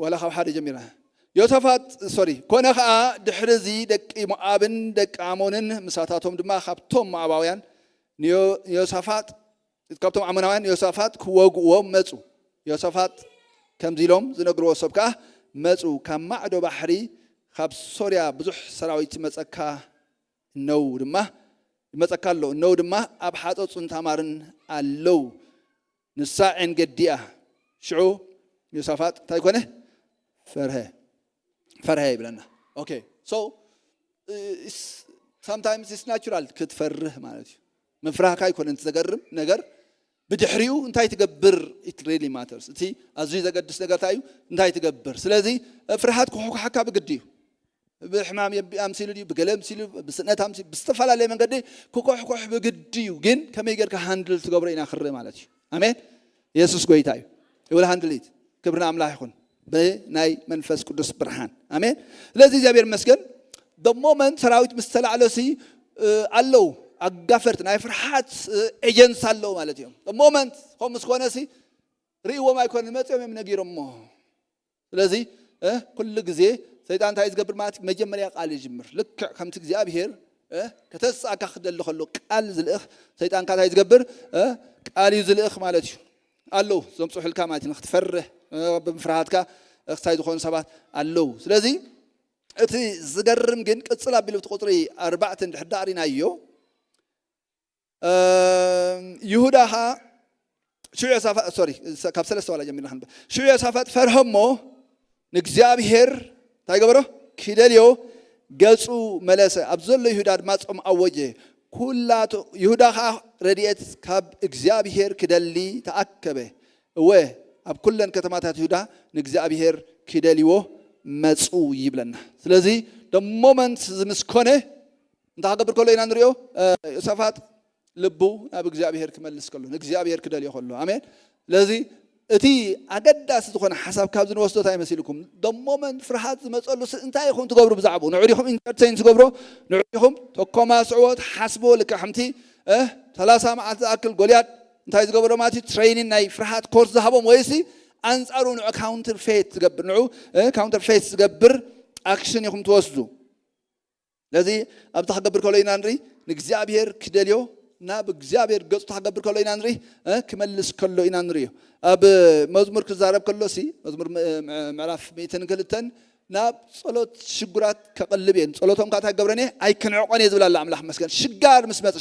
ዋላ ካብ ሓደ ጀሚራ ዮሳፋጥ ሶሪ ኮነ ከዓ ድሕሪ እዚ ደቂ ሞኣብን ደቂ ኣሞንን ምሳታቶም ድማ ካብቶም ሞኣባውያን ንዮሳፋጥ ካብቶም ኣሞናውያን ዮሳፋጥ ክወግእዎም መፁ ዮሳፋጥ ከምዚ ኢሎም ዝነግርዎ ሰብ ከዓ መፁ ካብ ማዕዶ ባሕሪ ካብ ሶርያ ብዙሕ ሰራዊት መፀካ እነው ድማ ይመፀካ ኣሎ እነው ድማ ኣብ ሓፀፁን ታማርን ኣለው ንሳ ዔን ገዲኣ ሽዑ ዮሳፋጥ እንታይ ኮነ ፈርሀ ፈርሀ ይብለና okay so sometimes it's natural ክትፈርህ ማለት እዩ ምፍራህካ ኣይኮነን ዘገርም ነገር ብድሕሪኡ እንታይ ትገብር it really matters እቲ ኣዝዩ ዘገድስ ነገር እንታይ እዩ እንታይ ትገብር ስለዚ ፍርሃት ክሕኩሓካ ብግዲ እዩ ብሕማም ኣምሲሉ ድዩ ብገለ ኣምሲሉ ብስእነት ኣምሲሉ ብዝተፈላለየ መንገዲ ክኮሕኮሕ ብግዲ እዩ ግን ከመይ ጌርካ ሃንድል ትገብሮ ኢና ክርኢ ማለት እዩ ኣሜን የሱስ ጎይታ እዩ ይብል ሃንድል ኢት ክብሪ ንኣምላኽ ይኹን። ብናይ መንፈስ ቅዱስ ብርሃን። ኣሜን። ስለዚ እግዚኣብሔር ይመስገን። The moment ሰራዊት ምስ ተላዕለሲ ኣለዉ ኣጋፈርቲ፣ ናይ ፍርሓት ኤጀንስ ኣለዉ ማለት እዮም። The moment ከምኡ ምስ ኮነሲ ርእይዎም ኣይኮነን፣ መፅኦም እዮም ነጊሮሞ። ስለዚ ኩሉ ግዜ ሰይጣን እንታይ ዝገብር ማለት እዩ? መጀመርያ ቃል ይጅምር። ልክዕ ከምቲ እግዚኣብሔር ከተስኣካ ክደሊ ከሎ ቃል ዝልእኽ ሰይጣንካ እንታይ ዝገብር? ቃል እዩ ዝልእኽ ማለት እዩ። ኣለዉ ዘምፅሑልካ ማለት እዩ። ንክትፈርህ ብምፍርሃትካ ክሳይ ዝኾኑ ሰባት ኣለዉ። ስለዚ እቲ ዝገርም ግን ቅፅል ኣቢሉ እቲ ቁፅሪ ኣርባዕተ እንድሕር ዳእ ሪናዮ ይሁዳ ኸዓ ሽዑ ዮሳፋጥ ሶሪ ካብ ሰለስተ ዋላ ጀሚርና ክንበ ሽዑ ዮሳፋጥ ፈርሀ እሞ ንእግዚኣብሔር እንታይ ገበሮ? ክደልዮ ገጹ መለሰ። ኣብ ዘሎ ይሁዳ ድማ ጾም ኣወጀ። ኩላቱ ይሁዳ ኸዓ ረድኤት ካብ እግዚኣብሔር ክደሊ ተኣከበ። እወ ኣብ ኩለን ከተማታት ይሁዳ ንእግዚኣብሔር ክደልይዎ መጹ ይብለና። ስለዚ ደ ሞመንት ዝምስኮነ እንታይ ክገብር ከሎ ኢና ንሪኦ? ዮሳፋጥ ልቡ ናብ እግዚኣብሔር ክመልስ ከሎ ንእግዚኣብሔር ክደልዮ ከሎ። ኣሜን። ስለዚ እቲ ኣገዳሲ ዝኾነ ሓሳብ ካብዚ ንወስዶ እንታይ መሲልኩም? ደሞመን ፍርሃት ዝመፀሉ ስ እንታይ ኢኹም ትገብሩ? ብዛዕባኡ ንዑ ዲኹም ኢንተርቴን ትገብሮ? ንዑ ዲኹም ተኮማስዕዎ ትሓስብዎ? ልክዕ ከምቲ ሰላሳ መዓልቲ ዝኣክል ጎልያድ እንታይ ዝገበሮ ማለት እዩ? ትሬኒን ናይ ፍርሃት ኮርስ ዝሃቦም ወይሲ ኣንፃሩ ንዑ ካውንተር ፌት ዝገብር ንዑ ካውንተር ፌት ዝገብር ኣክሽን ኢኹም ትወስዱ። ስለዚ ኣብታ ክገብር ከሎ ኢና ንርኢ ንእግዚኣብሔር ክደልዮ ናብ እግዚኣብሔር ገፁ ክገብር ከሎ ኢና ንርኢ ክመልስ ከሎ ኢና ንርእዮ። ኣብ መዝሙር ክዛረብ ከሎ ሲ መዝሙር ምዕራፍ ሚእትን ክልተን ናብ ፀሎት ሽጉራት ከቐልብ እየ፣ ጸሎቶም ከዓ እንታይ ክገብረን እየ? ኣይክንዕቆን እየ ዝብል ኣሎ ኣምላኽ መስገን። ሽጋር ምስ መፀ፣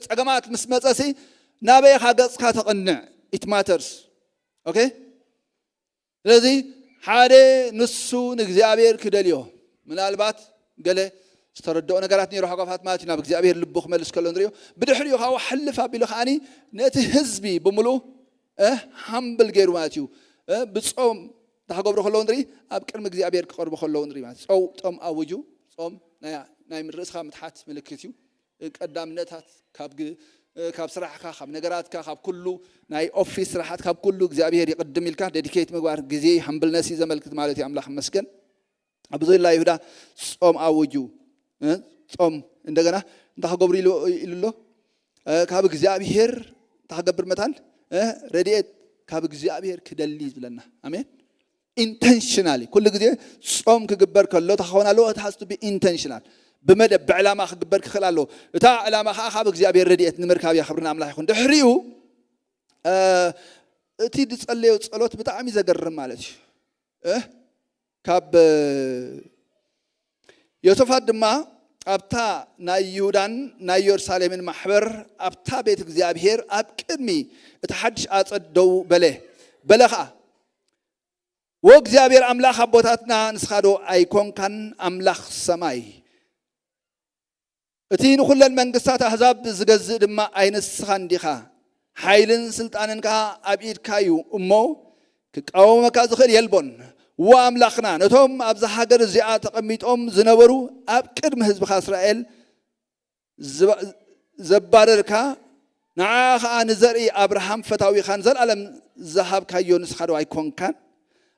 ጸገማት ምስ መፀ ሲ ናበይ ኢኻ ገፅካ ተቕንዕ? It matters። ኦኬ። ስለዚ ሓደ ንሱ ንእግዚኣብሔር ክደልዮ ምናልባት ገለ ዝተረድኦ ነገራት ነይሩ ሃጓፋት ማለት እዩ ናብ እግዚኣብሔር ልቡ ክመልስ ከሎ ንሪኦ። ብድሕሪኡ ካብኡ ሕልፍ ኣቢሉ ከዓኒ ነቲ ህዝቢ ብምሉኡ ሃምብል ገይሩ ማለት እዩ። ብፆም እንታይ ክገብሩ ከለዉ ንርኢ? ኣብ ቅድሚ እግዚኣብሔር ክቐርቡ ከለዉ ንርኢ ማለት ጸው ጦም ኣውጁ። ጾም ናይ ምርእስኻ ምትሓት ምልክት እዩ። ቀዳምነታት ካብ ስራሕካ ካብ ነገራትካ ካብ ኩሉ ናይ ኦፊስ ስራሓት ካብ ኩሉ እግዚኣብሔር ይቕድም ኢልካ ዴዲኬት ምግባር ግዜ ሃምብልነስ እዩ ዘመልክት ማለት እዩ። ኣምላኽ መስገን ኣብ ዘሎ ይሁዳ ጾም ኣውጁ። ጾም እንደገና እንታይ ክገብሩ ኢሉ ኣሎ? ካብ እግዚኣብሔር እንታይ ክገብር መታን ረድኤት ካብ እግዚኣብሔር ክደሊ ዝብለና። ኣሜን። ኢንተንሽናሊ ኩሉ ግዜ ጾም ክግበር ከሎ ተኸውን ኣለዎ። It has to be intentional። ብመደብ ብዕላማ ክግበር ክኽእል ኣለዎ። እታ ዕላማ ከዓ ካብ እግዚኣብሔር ረድኤት ንምርካብ እያ። ክብሪ ንኣምላኽ ይኹን። ድሕሪኡ እቲ ዝጸለዮ ጸሎት ብጣዕሚ ዘገርም ማለት እዩ። ካብ ዮሰፋት ድማ ኣብታ ናይ ይሁዳን ናይ የሩሳሌምን ማሕበር ኣብታ ቤት እግዚኣብሔር ኣብ ቅድሚ እቲ ሓድሽ ኣጸድ ደው በለ። በለ ኸዓ፣ "ወ እግዚኣብሔር ኣምላኽ ኣቦታትና ንስኻ ዶ ኣይኮንካን ኣምላኽ ሰማይ? እቲ ንኹለን መንግስታት ኣህዛብ ዝገዝእ ድማ ኣይንስኻን ዲኻ? ሓይልን ስልጣንን ከኣ ኣብ ኢድካ እዩ እሞ ክቃወመካ ዝኽእል የልቦን። እወ ኣምላኽና፣ ነቶም ኣብዛ ሃገር እዚኣ ተቐሚጦም ዝነበሩ ኣብ ቅድሚ ህዝብኻ እስራኤል ዘባረርካ፣ ንዓ ኸኣ ንዘርኢ ኣብርሃም ፈታዊኻ ንዘለኣለም ዝሃብካዮ ንስኻ ዶ ኣይኮንካን?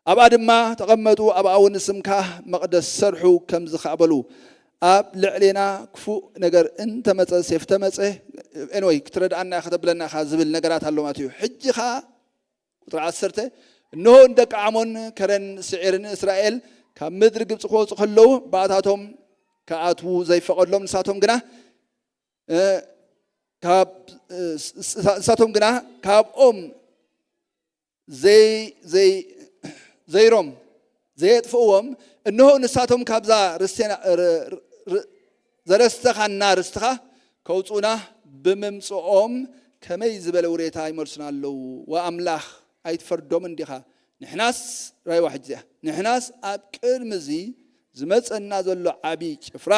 ኣብኣ ድማ ተቐመጡ፣ ኣብኣ እውን ንስምካ መቕደስ ሰርሑ፣ ከምዚ ኸኣ በሉ፣ ኣብ ልዕሌና ክፉእ ነገር እንተመጸ፣ ሴፍ ተመጸ፣ ኤንወይ ክትረድኣና ኢኻ፣ ከተብለና ኢኻ ዝብል ነገራት ኣሎ ማለት እዩ። ሕጂ ኸኣ ቁጽሪ ዓሰርተ፣ እንሆ ንደቂ ዓሞን ከረን ስዒርን እስራኤል ካብ ምድሪ ግብጺ ክወጹ ከለዉ ብኣታቶም ክኣትዉ ዘይፈቐድሎም፣ ንሳቶም ግና ካብ ንሳቶም ግና ካብኦም ዘይሮም ዘየጥፍእዎም፣ እንሆ ንሳቶም ካብዛ ዘረስተኻና ርስትኻ ከውፁና ብምምፅኦም ከመይ ዝበለ ውሬታ ይመልሱና ኣለዉ። ወኣምላኽ ኣይትፈርዶምን ዲኻ? ንሕናስ ራይዋ ሕጂ እዚኣ ንሕናስ ኣብ ቅድሚ እዚ ዝመፀና ዘሎ ዓብዪ ጭፍራ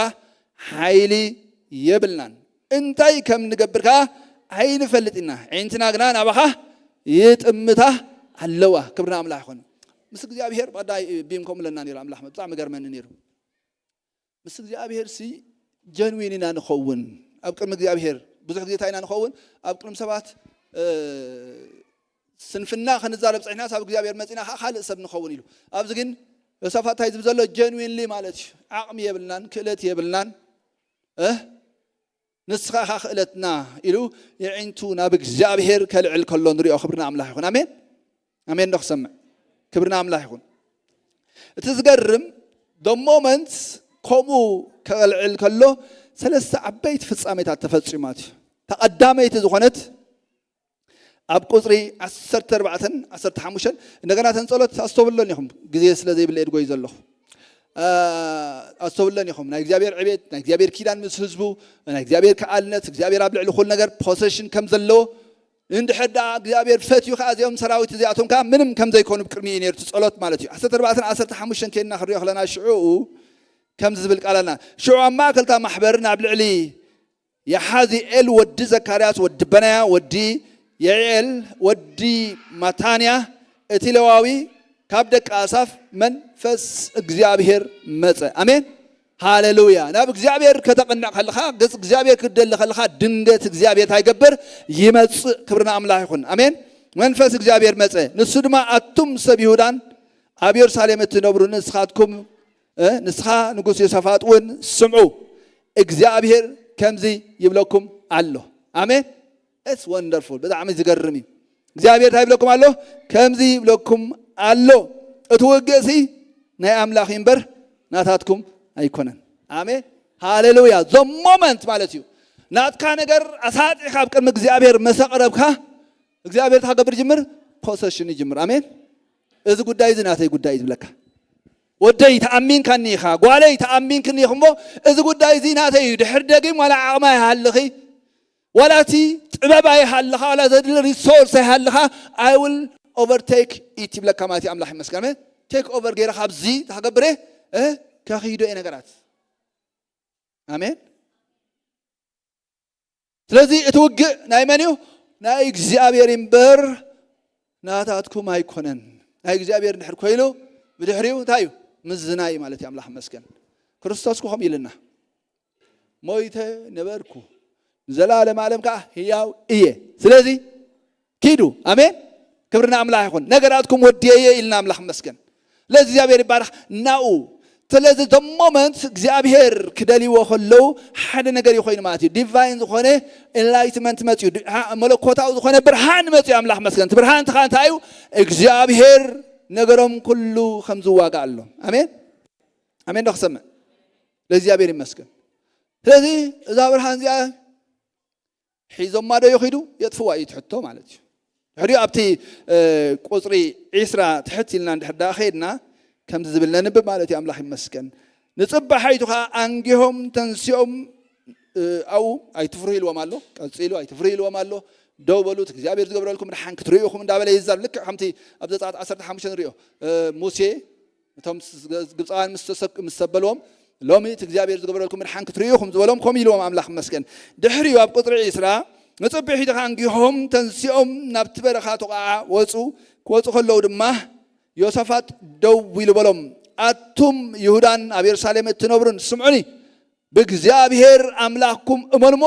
ሓይሊ የብልናን፣ እንታይ ከም ንገብር ከዓ ኣይንፈልጥ ኢና፣ ዒንትና ግና ናባኻ ይጥምታ ኣለዋ። ክብሪ ንኣምላኽ ይኹን። ምስ እግዚኣብሔር ባዳ ቢም ከምኡ ለና ነይሩ ኣምላኽ ብጣዕሚ ገርመኒ ነይሩ። ምስ እግዚኣብሔር ሲ ጀንዊን ኢና ንኸውን ኣብ ቅድሚ እግዚኣብሔር። ብዙሕ ግዜ እንታይ ኢና ንኸውን ኣብ ቅድሚ ሰባት ስንፍና ክንዛረብ ጸኒሕናስ ኣብ እግዚኣብሔር መጺና ከዓ ካልእ ሰብ ንኸውን ኢሉ። ኣብዚ ግን ዮሳፋት እንታይ ዝብል ዘሎ? ጀንዊንሊ ማለት እዩ። ዓቕሚ የብልናን፣ ክእለት የብልናን፣ እ? ንስኻ ኢኻ ክእለትና ኢሉ የዒንቱ ናብ እግዚኣብሔር ከልዕል ከሎ ንሪኦ። ክብሪ ንኣምላኽ ይኹን። ኣሜን፣ ኣሜን። ዶ ክሰምዕ? ክብሪ ንኣምላኽ ይኹን። እቲ ዝገርም፣ the moment ከምኡ ከልዕል ከሎ ሰለስተ ዓበይቲ ፍጻሜታት ተፈጺማት እዩ። ተቐዳመይቲ ዝኾነት ኣብ ቁጽሪ ዓሰርተ ኣርባዕተን ዓሰርተ ሓሙሽተን፣ እንደገና ተን ጸሎት ኣስተውለኒ ኢኹም፣ ግዜ ስለ ዘይብለ እየ ድጎይ ዘለኹ። ኣስተውለኒ ኢኹም፣ ናይ እግዚኣብሔር ዕቤት፣ ናይ እግዚኣብሔር ኪዳን ምስ ህዝቡ፣ ናይ እግዚኣብሔር ከኣልነት፣ እግዚኣብሔር ኣብ ልዕሊ ኩሉ ነገር ፖሰሽን ከም ዘለዎ፣ እንድሕር ደኣ እግዚኣብሔር ፈትዩ ከኣ እዚኦም ሰራዊት እዚኣቶም ከኣ ምንም ከም ዘይኮኑ ብቅድሚ እዩ ነይሩ እቲ ጸሎት ማለት እዩ። ዓሰርተ ኣርባዕተን ዓሰርተ ሓሙሽተን ኬድና ክንሪኦ ከለና ሽዑኡ ከምዚ ዝብል ቃል ኣለና። ሽዑ ኣብ ማእከልታ ማሕበር ናብ ልዕሊ የሓዚኤል ወዲ ዘካርያስ ወዲ በናያ ወዲ የዕኤል ወዲ ማታንያ እቲ ሌዋዊ ካብ ደቂ ኣሳፍ መንፈስ እግዚኣብሔር መጸ። ኣሜን፣ ሃሌሉያ። ናብ እግዚኣብሔር ከተቕንዕ ከለኻ፣ ገጽ እግዚኣብሔር ክትደሊ ከለኻ፣ ድንገት እግዚኣብሔር እንታይ ይገብር? ይመጽእ። ክብሪ ንኣምላኽ ይኹን። ኣሜን። መንፈስ እግዚኣብሔር መጸ። ንሱ ድማ፣ ኣቱም ሰብ ይሁዳን ኣብ የሩሳሌም እትነብሩ ንስኻትኩም፣ እ፣ ንስኻ ንጉስ ዮሳፋጥ እውን ስምዑ፣ እግዚኣብሔር ከምዚ ይብለኩም ኣሎ። ኣሜን። It's wonderful። ብጣዕሚ ዝገርም እዩ። እግዚኣብሔር እንታይ ይብለኩም ኣሎ? ከምዚ ይብለኩም ኣሎ፣ እቲ ውግእሲ ናይ ኣምላኽ እዩ እምበር ናታትኩም ኣይኮነን። ኣሜን፣ ሃሌሉያ። The moment ማለት እዩ። ናትካ ነገር ኣሳጢኻ ኣብ ቅድሚ እግዚኣብሔር መሰቕረብካ፣ እግዚኣብሔር እንታይ ክገብር ይጅምር? ፖሰሽን ይጅምር። ኣሜን። እዚ ጉዳይ እዚ ናተይ ጉዳይ እዩ ዝብለካ። ወደይ ተኣሚንካኒ ኢኻ፣ ጓለይ ተኣሚንክኒ ኢኹ እሞ፣ እዚ ጉዳይ እዚ ናተይ እዩ። ድሕር ደጊም ዋላ ዓቕሚ ኣይሃልኺ፣ ዋላ እቲ ጥበብ ኣይሃልኻ፣ ዋላ ዘድሊ ሪሶርስ ኣይሃልኻ፣ I will overtake it ይብለካ ማለት እዩ። ኣምላኽ ይመስገን። ኣሜን። ቴክ ኦቨር ገይረ ካብዚ ተኸገብረ፣ እ፣ ከኺዶ እየ ነገራት። ኣሜን። ስለዚ እቲ ውግእ ናይ መን እዩ? ናይ እግዚኣብሔር እምበር ናታትኩም ኣይኮነን። ናይ እግዚኣብሔር እንድሕር ኮይኑ ብድሕሪኡ እንታይ እዩ? ምዝናይ ማለት እዩ። ኣምላኽ ይመስገን። ክርስቶስ እኮ ከምኡ ኢልና፣ ሞይተ ነበርኩ፣ ንዘላለም ዓለም ከዓ ህያው እየ። ስለዚ ኪዱ። ኣሜን። ክብሪ ንኣምላኽ ይኹን። ነገራትኩም ወዲኤ እየ ኢልና ኣምላኽ ይመስገን። ስለዚ እግዚኣብሔር ይባረኽ። ናኡ ስለዚ the moment እግዚኣብሔር ክደልይዎ ከለዉ ሓደ ነገር እዩ ኮይኑ ማለት እዩ። ዲቫይን ዝኾነ ኢንላይትመንት መፅዩ፣ ድ-፣ ሃ-፣ መለኮታዊ ዝኾነ ብርሃን መፅዩ። ኣምላኽ መስገን። እቲ ብርሃን ትኻ እንታይ እዩ? እግዚኣብሔር ነገሮም ኩሉ ከም ዝዋጋኣሎም። ኣሜን፣ ኣሜን። ዶ ክሰምዕ? ለእግዚኣብሔር ይመስገን። ስለዚ እዛ ብርሃን እዚኣ ሒዞማ ዶ ይኺዱ የጥፍዋ እዩ ትሕቶ ማለት እዩ። ድሕሪኡ ኣብቲ፣ እ፣ ቁፅሪ ዒስራ ትሕት ኢልና እንድሕር ዳ ኸይድና ከምዚ ዝብል ነንብብ ማለት እዩ። ኣምላኽ ይመስገን። ንፅባሓይቱ ኸዓ ኣንጊሆም ተንሲኦም፣ እ፣ ኣብኡ ኣይትፍርሁ ኢልዎም ኣሎ። ቀፂሉ ኣይትፍርሁ ኢልዎም ኣሎ። ደው በሉ፣ እቲ እግዚኣብሔር ዝገብረልኩም ድሓን ክትርእዩ ኢኹም እንዳበለ ይዛረብ። ልክዕ ከምቲ ኣብ ዘጸኣት ዓሰርተ ሓሙሽተ ንሪኦ፣ እ፣ ሙሴ እቶም ስ-፣ ግብፃውያን ምስ ተሰክ-፣ ምስ ሰበልዎም፣ ሎሚ እቲ እግዚኣብሔር ዝገበረልኩም ምድሓን ክትርእዩ ኢኹም ዝበሎም፣ ከምኡ ኢልዎም ኣምላኽ ይመስገን። ድሕሪኡ ኣብ ቁፅሪ ዒስራ፣ ንፅብሒቱ ኸዓ ኣንጊሆም ተንሲኦም ናብቲ በረኻ ተቋዓ ወፁ። ክወፁ ከለዉ ድማ ዮሳፋጥ ደው ኢሉ በሎም፣ ኣቱም ይሁዳን ኣብ የሩሳሌም እትነብሩን ስምዑኒ፣ ብእግዚኣብሔር ኣምላኽኩም እመኑ እሞ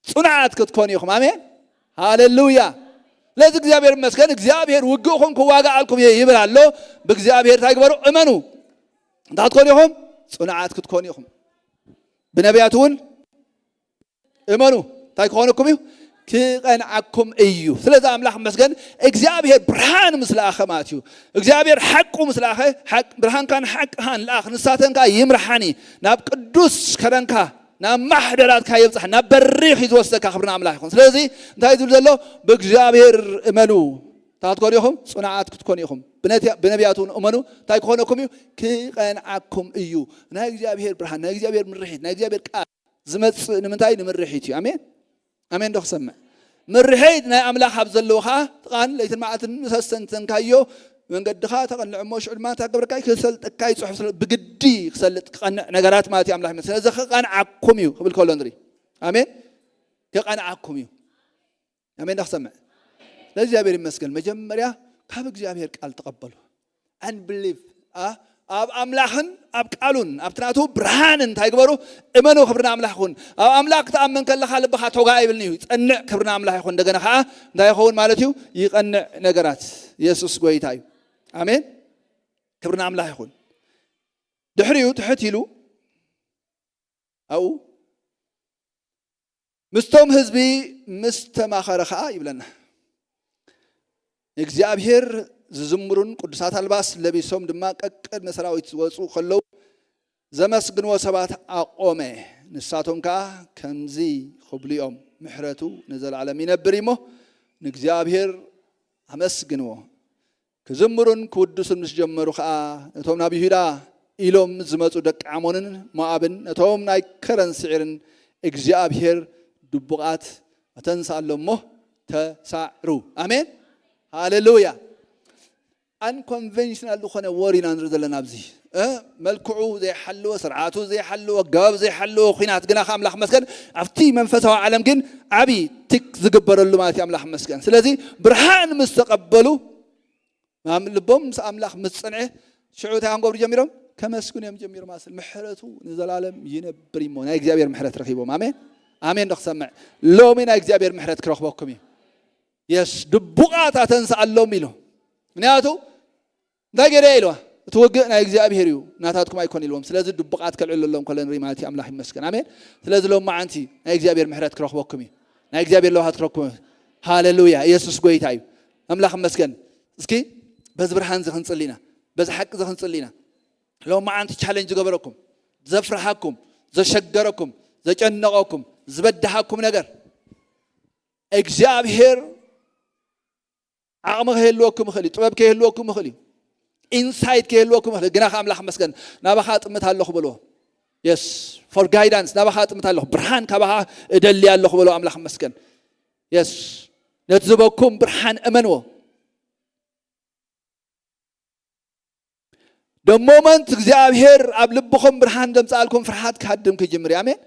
ጽኑዓት ክትኮኑ ኢኹም። ኣሜን፣ ሃሌሉያ። ስለዚ እግዚኣብሔር ይመስገን፣ እግዚኣብሔር ውግእኹም ክዋጋኣልኩም እየ ይብል ኣሎ። ብእግዚኣብሔር እንታይ ግበሩ? እመኑ። እንታይ ክትኮኑ ኢኹም? ጽኑዓት ክትኮኑ ኢኹም። ብነቢያት እውን እመኑ። እንታይ ክኾነኩም እዩ? ክቐንዓኩም እዩ። ስለዚ ኣምላኽ ይመስገን፣ እግዚኣብሔር ብርሃን ምስ ለኣኸ ማለት እዩ። እግዚኣብሔር ሓቁ ምስ ለኣኸ፣ ሓቅ-፣ ብርሃንካን ሓቅኻን ለኣኽ፣ ንሳተን ከኣ ይምርሓኒ፣ ናብ ቅዱስ ከረንካ ናብ ማሕደራትካ የብጽሕ፣ ናብ በሪኽ እዩ ዝወስደካ። ክብሪ ንኣምላኽ ይኹን። ስለዚ እንታይ ዝብል ዘሎ? ብእግዚኣብሔር እመኑ። እንታይ ክትኮኑ ኢኹም? ጽኑዓት ክትኮኑ ኢኹም። ብነትያ-፣ ብነቢያት እውን እመኑ። እንታይ ክኾነኩም እዩ? ክቐንዓኩም እዩ። ናይ እግዚኣብሔር ብርሃን፣ ናይ እግዚኣብሔር ምርሒት፣ ናይ እግዚኣብሔር ቃል ዝመጽእ ንምንታይ? ንምርሒት እዩ። ኣሜን፣ ኣሜን። ዶ ክሰምዕ? ምርሒት ናይ ኣምላኽ ኣብ ዘለዎ ኸዓ፣ ጥቓን ለይትን መዓልትን ምስ ኣስተንተንካዮ፣ መንገድኻ ተቐንዕ እሞ፣ ሽዑ ድማ እንታይ ክገብረካ እዩ? ክሰልጠካ እዩ። ጽሑፍ ስለ ብግዲ ክሰልጥ ክቐንዕ ነገራት ማለት እዩ። ኣምላኽ ይመስገን። ስለዚ ክቐንዓኩም እዩ ክብል ከሎ ንርኢ። ኣሜን። ክቐንዓኩም እዩ። ኣሜን። ዶ ክሰምዕ? ለእግዚኣብሔር ይመስገን። መጀመርያ ካብ እግዚኣብሔር ቃል ተቐበሉ። And believe፣ ኣ፣ ኣብ ኣምላኽን ኣብ ቃሉን ኣብቲ ናቱ ብርሃን እንታይ ግበሩ? እመኑ። ክብርና ኣምላኽ ይኹን። ኣብ ኣምላኽ ክትኣምን ከለኻ ልብኻ ቶጋ ይብልኒ እዩ፣ ይጸንዕ። ክብርና ኣምላኽ ይኹን። እንደገና ከዓ እንታይ ይኸውን ማለት እዩ? ይቐንዕ ነገራት። ኢየሱስ ጎይታ እዩ። ኣሜን። ክብርና ኣምላኽ ይኹን። ድሕሪኡ ትሕት ኢሉ ኣብኡ ምስቶም ህዝቢ ምስ ተማኸረ ኸዓ ይብለና፣ ንእግዚኣብሔር ዝዝምሩን ቅዱሳት ኣልባስ ለቢሶም ድማ ቀቅድሚ ሰራዊት ዝወፁ ከለዉ ዘመስግንዎ ሰባት ኣቆመ። ንሳቶም ከዓ ከምዚ ክብሉ እዮም፣ ምሕረቱ ንዘለዓለም ይነብር እሞ ንእግዚኣብሔር ኣመስግንዎ። ክዝምሩን ክውድሱን ምስ ጀመሩ ኸዓ ነቶም ናብ ይሁዳ ኢሎም ዝመፁ ደቂ ዓሞንን ሞኣብን ነቶም ናይ ከረን ስዒርን እግዚኣብሔር ድቡቓት ኣተንስኣሎም እሞ ተሳዕሩ። ኣሜን ሃሌሉያ። ኣንኮንቨንሽናል ዝኾነ ወር ኢና ንርኢ ዘለና ኣብዚ። መልክዑ ዘይሓልወ፣ ስርዓቱ ዘይሓልወ፣ ኣገባብ ዘይሓልወ ኹናት ግና ኣምላኽ መስገን ኣብቲ መንፈሳዊ ዓለም ግን ዓብዪ ትክ ዝግበረሉ ማለት እዩ። ኣምላኽ መስገን። ስለዚ ብርሃን ምስ ተቐበሉ ማም ልቦም ምስ ኣምላኽ ምስ ጸንዐ ሽዑ እንታይ ክገብሩ ጀሚሮም? ከመስግኑ እዮም ጀሚሮም። ኣስል ምሕረቱ ንዘላለም ይነብር እሞ ናይ እግዚኣብሔር ምሕረት ረኺቦም። ኣሜን ኣሜን። ዶ ክሰምዕ ሎሚ ናይ እግዚኣብሔር ምሕረት ክረኽበኩም እዩ። የስ ድቡቓት ኣተንስኣሎም ኢሉ። ምክንያቱ እንታይ ገይረ ኢልዋ? እቲ ውግእ ናይ እግዚኣብሔር እዩ፣ ናታትኩም ኣይኮን ኢልዎም። ስለዚ ድቡቓት ከልዕለሎም ከሎ ንርኢ ማለት እዩ። ኣምላኽ ይመስገን። ኣሜን። ስለዚ ሎም መዓንቲ ናይ እግዚኣብሔር ምሕረት ክረኽበኩም እዩ። ናይ እግዚኣብሔር ለውሃት ክረኽበኩም እዩ። ሃሌሉያ። ኢየሱስ ጎይታ እዩ። ኣምላኽ ይመስገን። እስኪ በዚ ብርሃን እዚ ክንጽሊ ኢና፣ በዚ ሓቂ እዚ ክንጽሊ ኢና። ሎም መዓንቲ ቻለንጅ ዝገበረኩም፣ ዘፍርሃኩም፣ ዘሸገረኩም፣ ዘጨነቐኩም፣ ዝበድሃኩም ነገር እግዚኣብሔር ዓቕሚ ከይህልወኩም ይኽእል እዩ፣ ጥበብ ከይህልወኩም ይኽእል እዩ፣ ኢንሳይት ከይህልወኩም ይኽእል እዩ። ግና ኣምላኽ መስገን ናባኻ እጥምት ኣለኹ በልዎ። የስ ፎር ጋይዳንስ ናባኻ እጥምት ኣለኹ፣ ብርሃን ካባኻ እደሊ ኣለኹ በልዎ። ኣምላኽ መስገን። የስ ነቲ ዝበኩም ብርሃን እመንዎ። ደ ሞመንት እግዚኣብሔር ኣብ ልብኹም ብርሃን ዘምፅኣልኩም ፍርሃት ክሃድም ክጅምር እዩ። ኣሜን።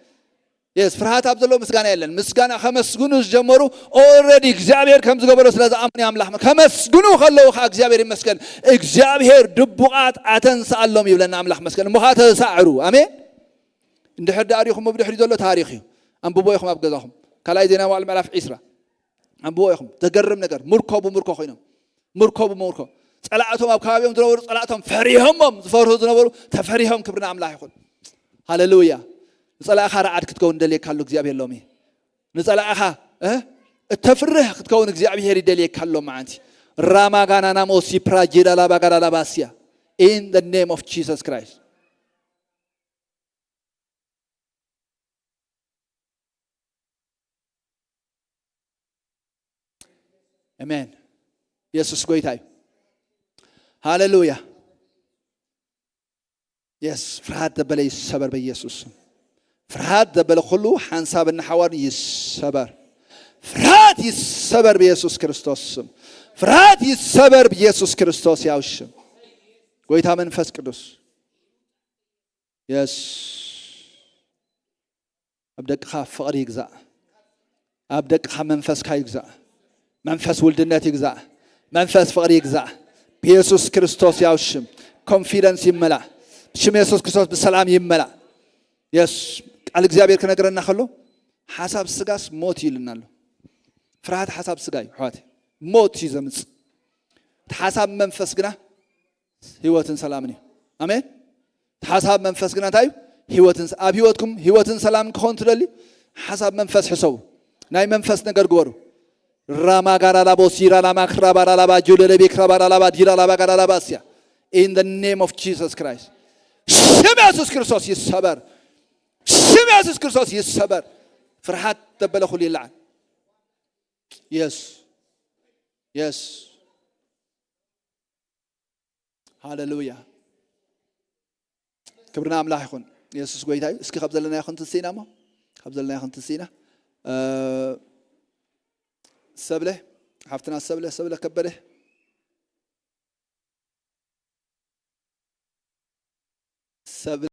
የስ ፍርሃት ኣብ ዘለዎ ምስጋና የለን። ምስጋና ከመስግኑ ዝጀመሩ ኦልሬዲ እግዚኣብሔር ከም ዝገበሮ ስለ ዝኣምኑ ኣምላኽ ከመስግኑ ከለዉ ከዓ እግዚኣብሔር ይመስገን። እግዚኣብሔር ድቡቓት ኣተንስኣሎም ይብለና ኣምላኽ መስገን። እሞ ከዓ ተሳዕሩ። ኣሜን። እንድሕር ዳኣ ሪኹሞ ብድሕሪ ዘሎ ታሪኽ እዩ። ኣንብቦ ኢኹም ኣብ ገዛኹም ካልኣይ ዜና መዋዕል ምዕራፍ ዒስራ ኣንብቦ ኢኹም። ዘገርም ነገር ምርኮ ብምርኮ ኮይኖም ምርኮ ብምርኮ ጸላእቶም ኣብ ከባቢኦም ዝነበሩ ጸላእቶም ፈሪሆሞም ዝፈርሁ ዝነበሩ ተፈሪሆም። ክብሪ ንኣምላኽ ይኹን። ሃሌሉያ። ንጸላእኻ ረዓድ ክትከውን ደልየካ ኣሎ እግዚኣብሔር ሎሚ። ንጸላእኻ እ እተፍርህ ክትከውን እግዚኣብሔር ይደልየካ ኣሎ መዓንቲ። ራማጋናናሞ ሲፕራ ጄዳላባጋዳላባስያ in the name of Jesus Christ. ኣሜን። ኢየሱስ ጎይታ እዩ። ሃሌሉያ። የስ ፍርሃት ዘበለ ይሰበር በኢየሱስ ስም። ፍርሃት ዘበለ ኩሉ ሓንሳብ እናሓዋር ይሰበር። ፍርሃት ይሰበር በኢየሱስ ክርስቶስ ስም። ፍርሃት ይሰበር በኢየሱስ ክርስቶስ ያው ሽም። ጎይታ መንፈስ ቅዱስ የስ ኣብ ደቅኻ ፍቕሪ ይግዛእ። ኣብ ደቅኻ መንፈስካ ይግዛእ። መንፈስ ውልድነት ይግዛእ። መንፈስ ፍቕሪ ይግዛእ። ብየሱስ ክርስቶስ ያው ሽም ኮንፊደንስ ይመላእ። ብሽም የሱስ ክርስቶስ ብሰላም ይመላእ። የስ ቃል እግዚኣብሔር ክነግረና ከሎ ሓሳብ ስጋስ ሞት እዩ ኢልና ኣሎ። ፍርሃት ሓሳብ ስጋ እዩ ኣሕዋት፣ ሞት እዩ ዘምጽእ። እቲ ሓሳብ መንፈስ ግና ህይወትን ሰላምን እዩ። ኣሜን። እቲ ሓሳብ መንፈስ ግና እንታይ እዩ? ህይወትን ኣብ ህይወትኩም ህይወትን ሰላምን ክኾን ትደሊ ሓሳብ መንፈስ ሕሰቡ። ናይ መንፈስ ነገር ግበሩ። ራማ ጋራ ላቦ ሲራ ላማ ክራባ ላባ ጆለለቤ ክራባ ላባ ዲራ ላባ ጋራ ላባ እስያ in the name of Jesus Christ ሽም የሱስ ክርስቶስ ይሰበር። ሽም የሱስ ክርስቶስ ይሰበር። ፍርሃት ዘበለ ኩሉ ይለዓል። የስ የስ ሃሌሉያ። ክብሪ ንኣምላኽ ይኹን። የሱስ ጎይታ እዩ። እስኪ ካብ ዘለናዮ ክንትንስእ ኢና እሞ ካብ ዘለናዮ ክንትንስእ ኢና። ሰብለ ሓፍትና ሰብለ ሰብለ ከበደ ሰብለ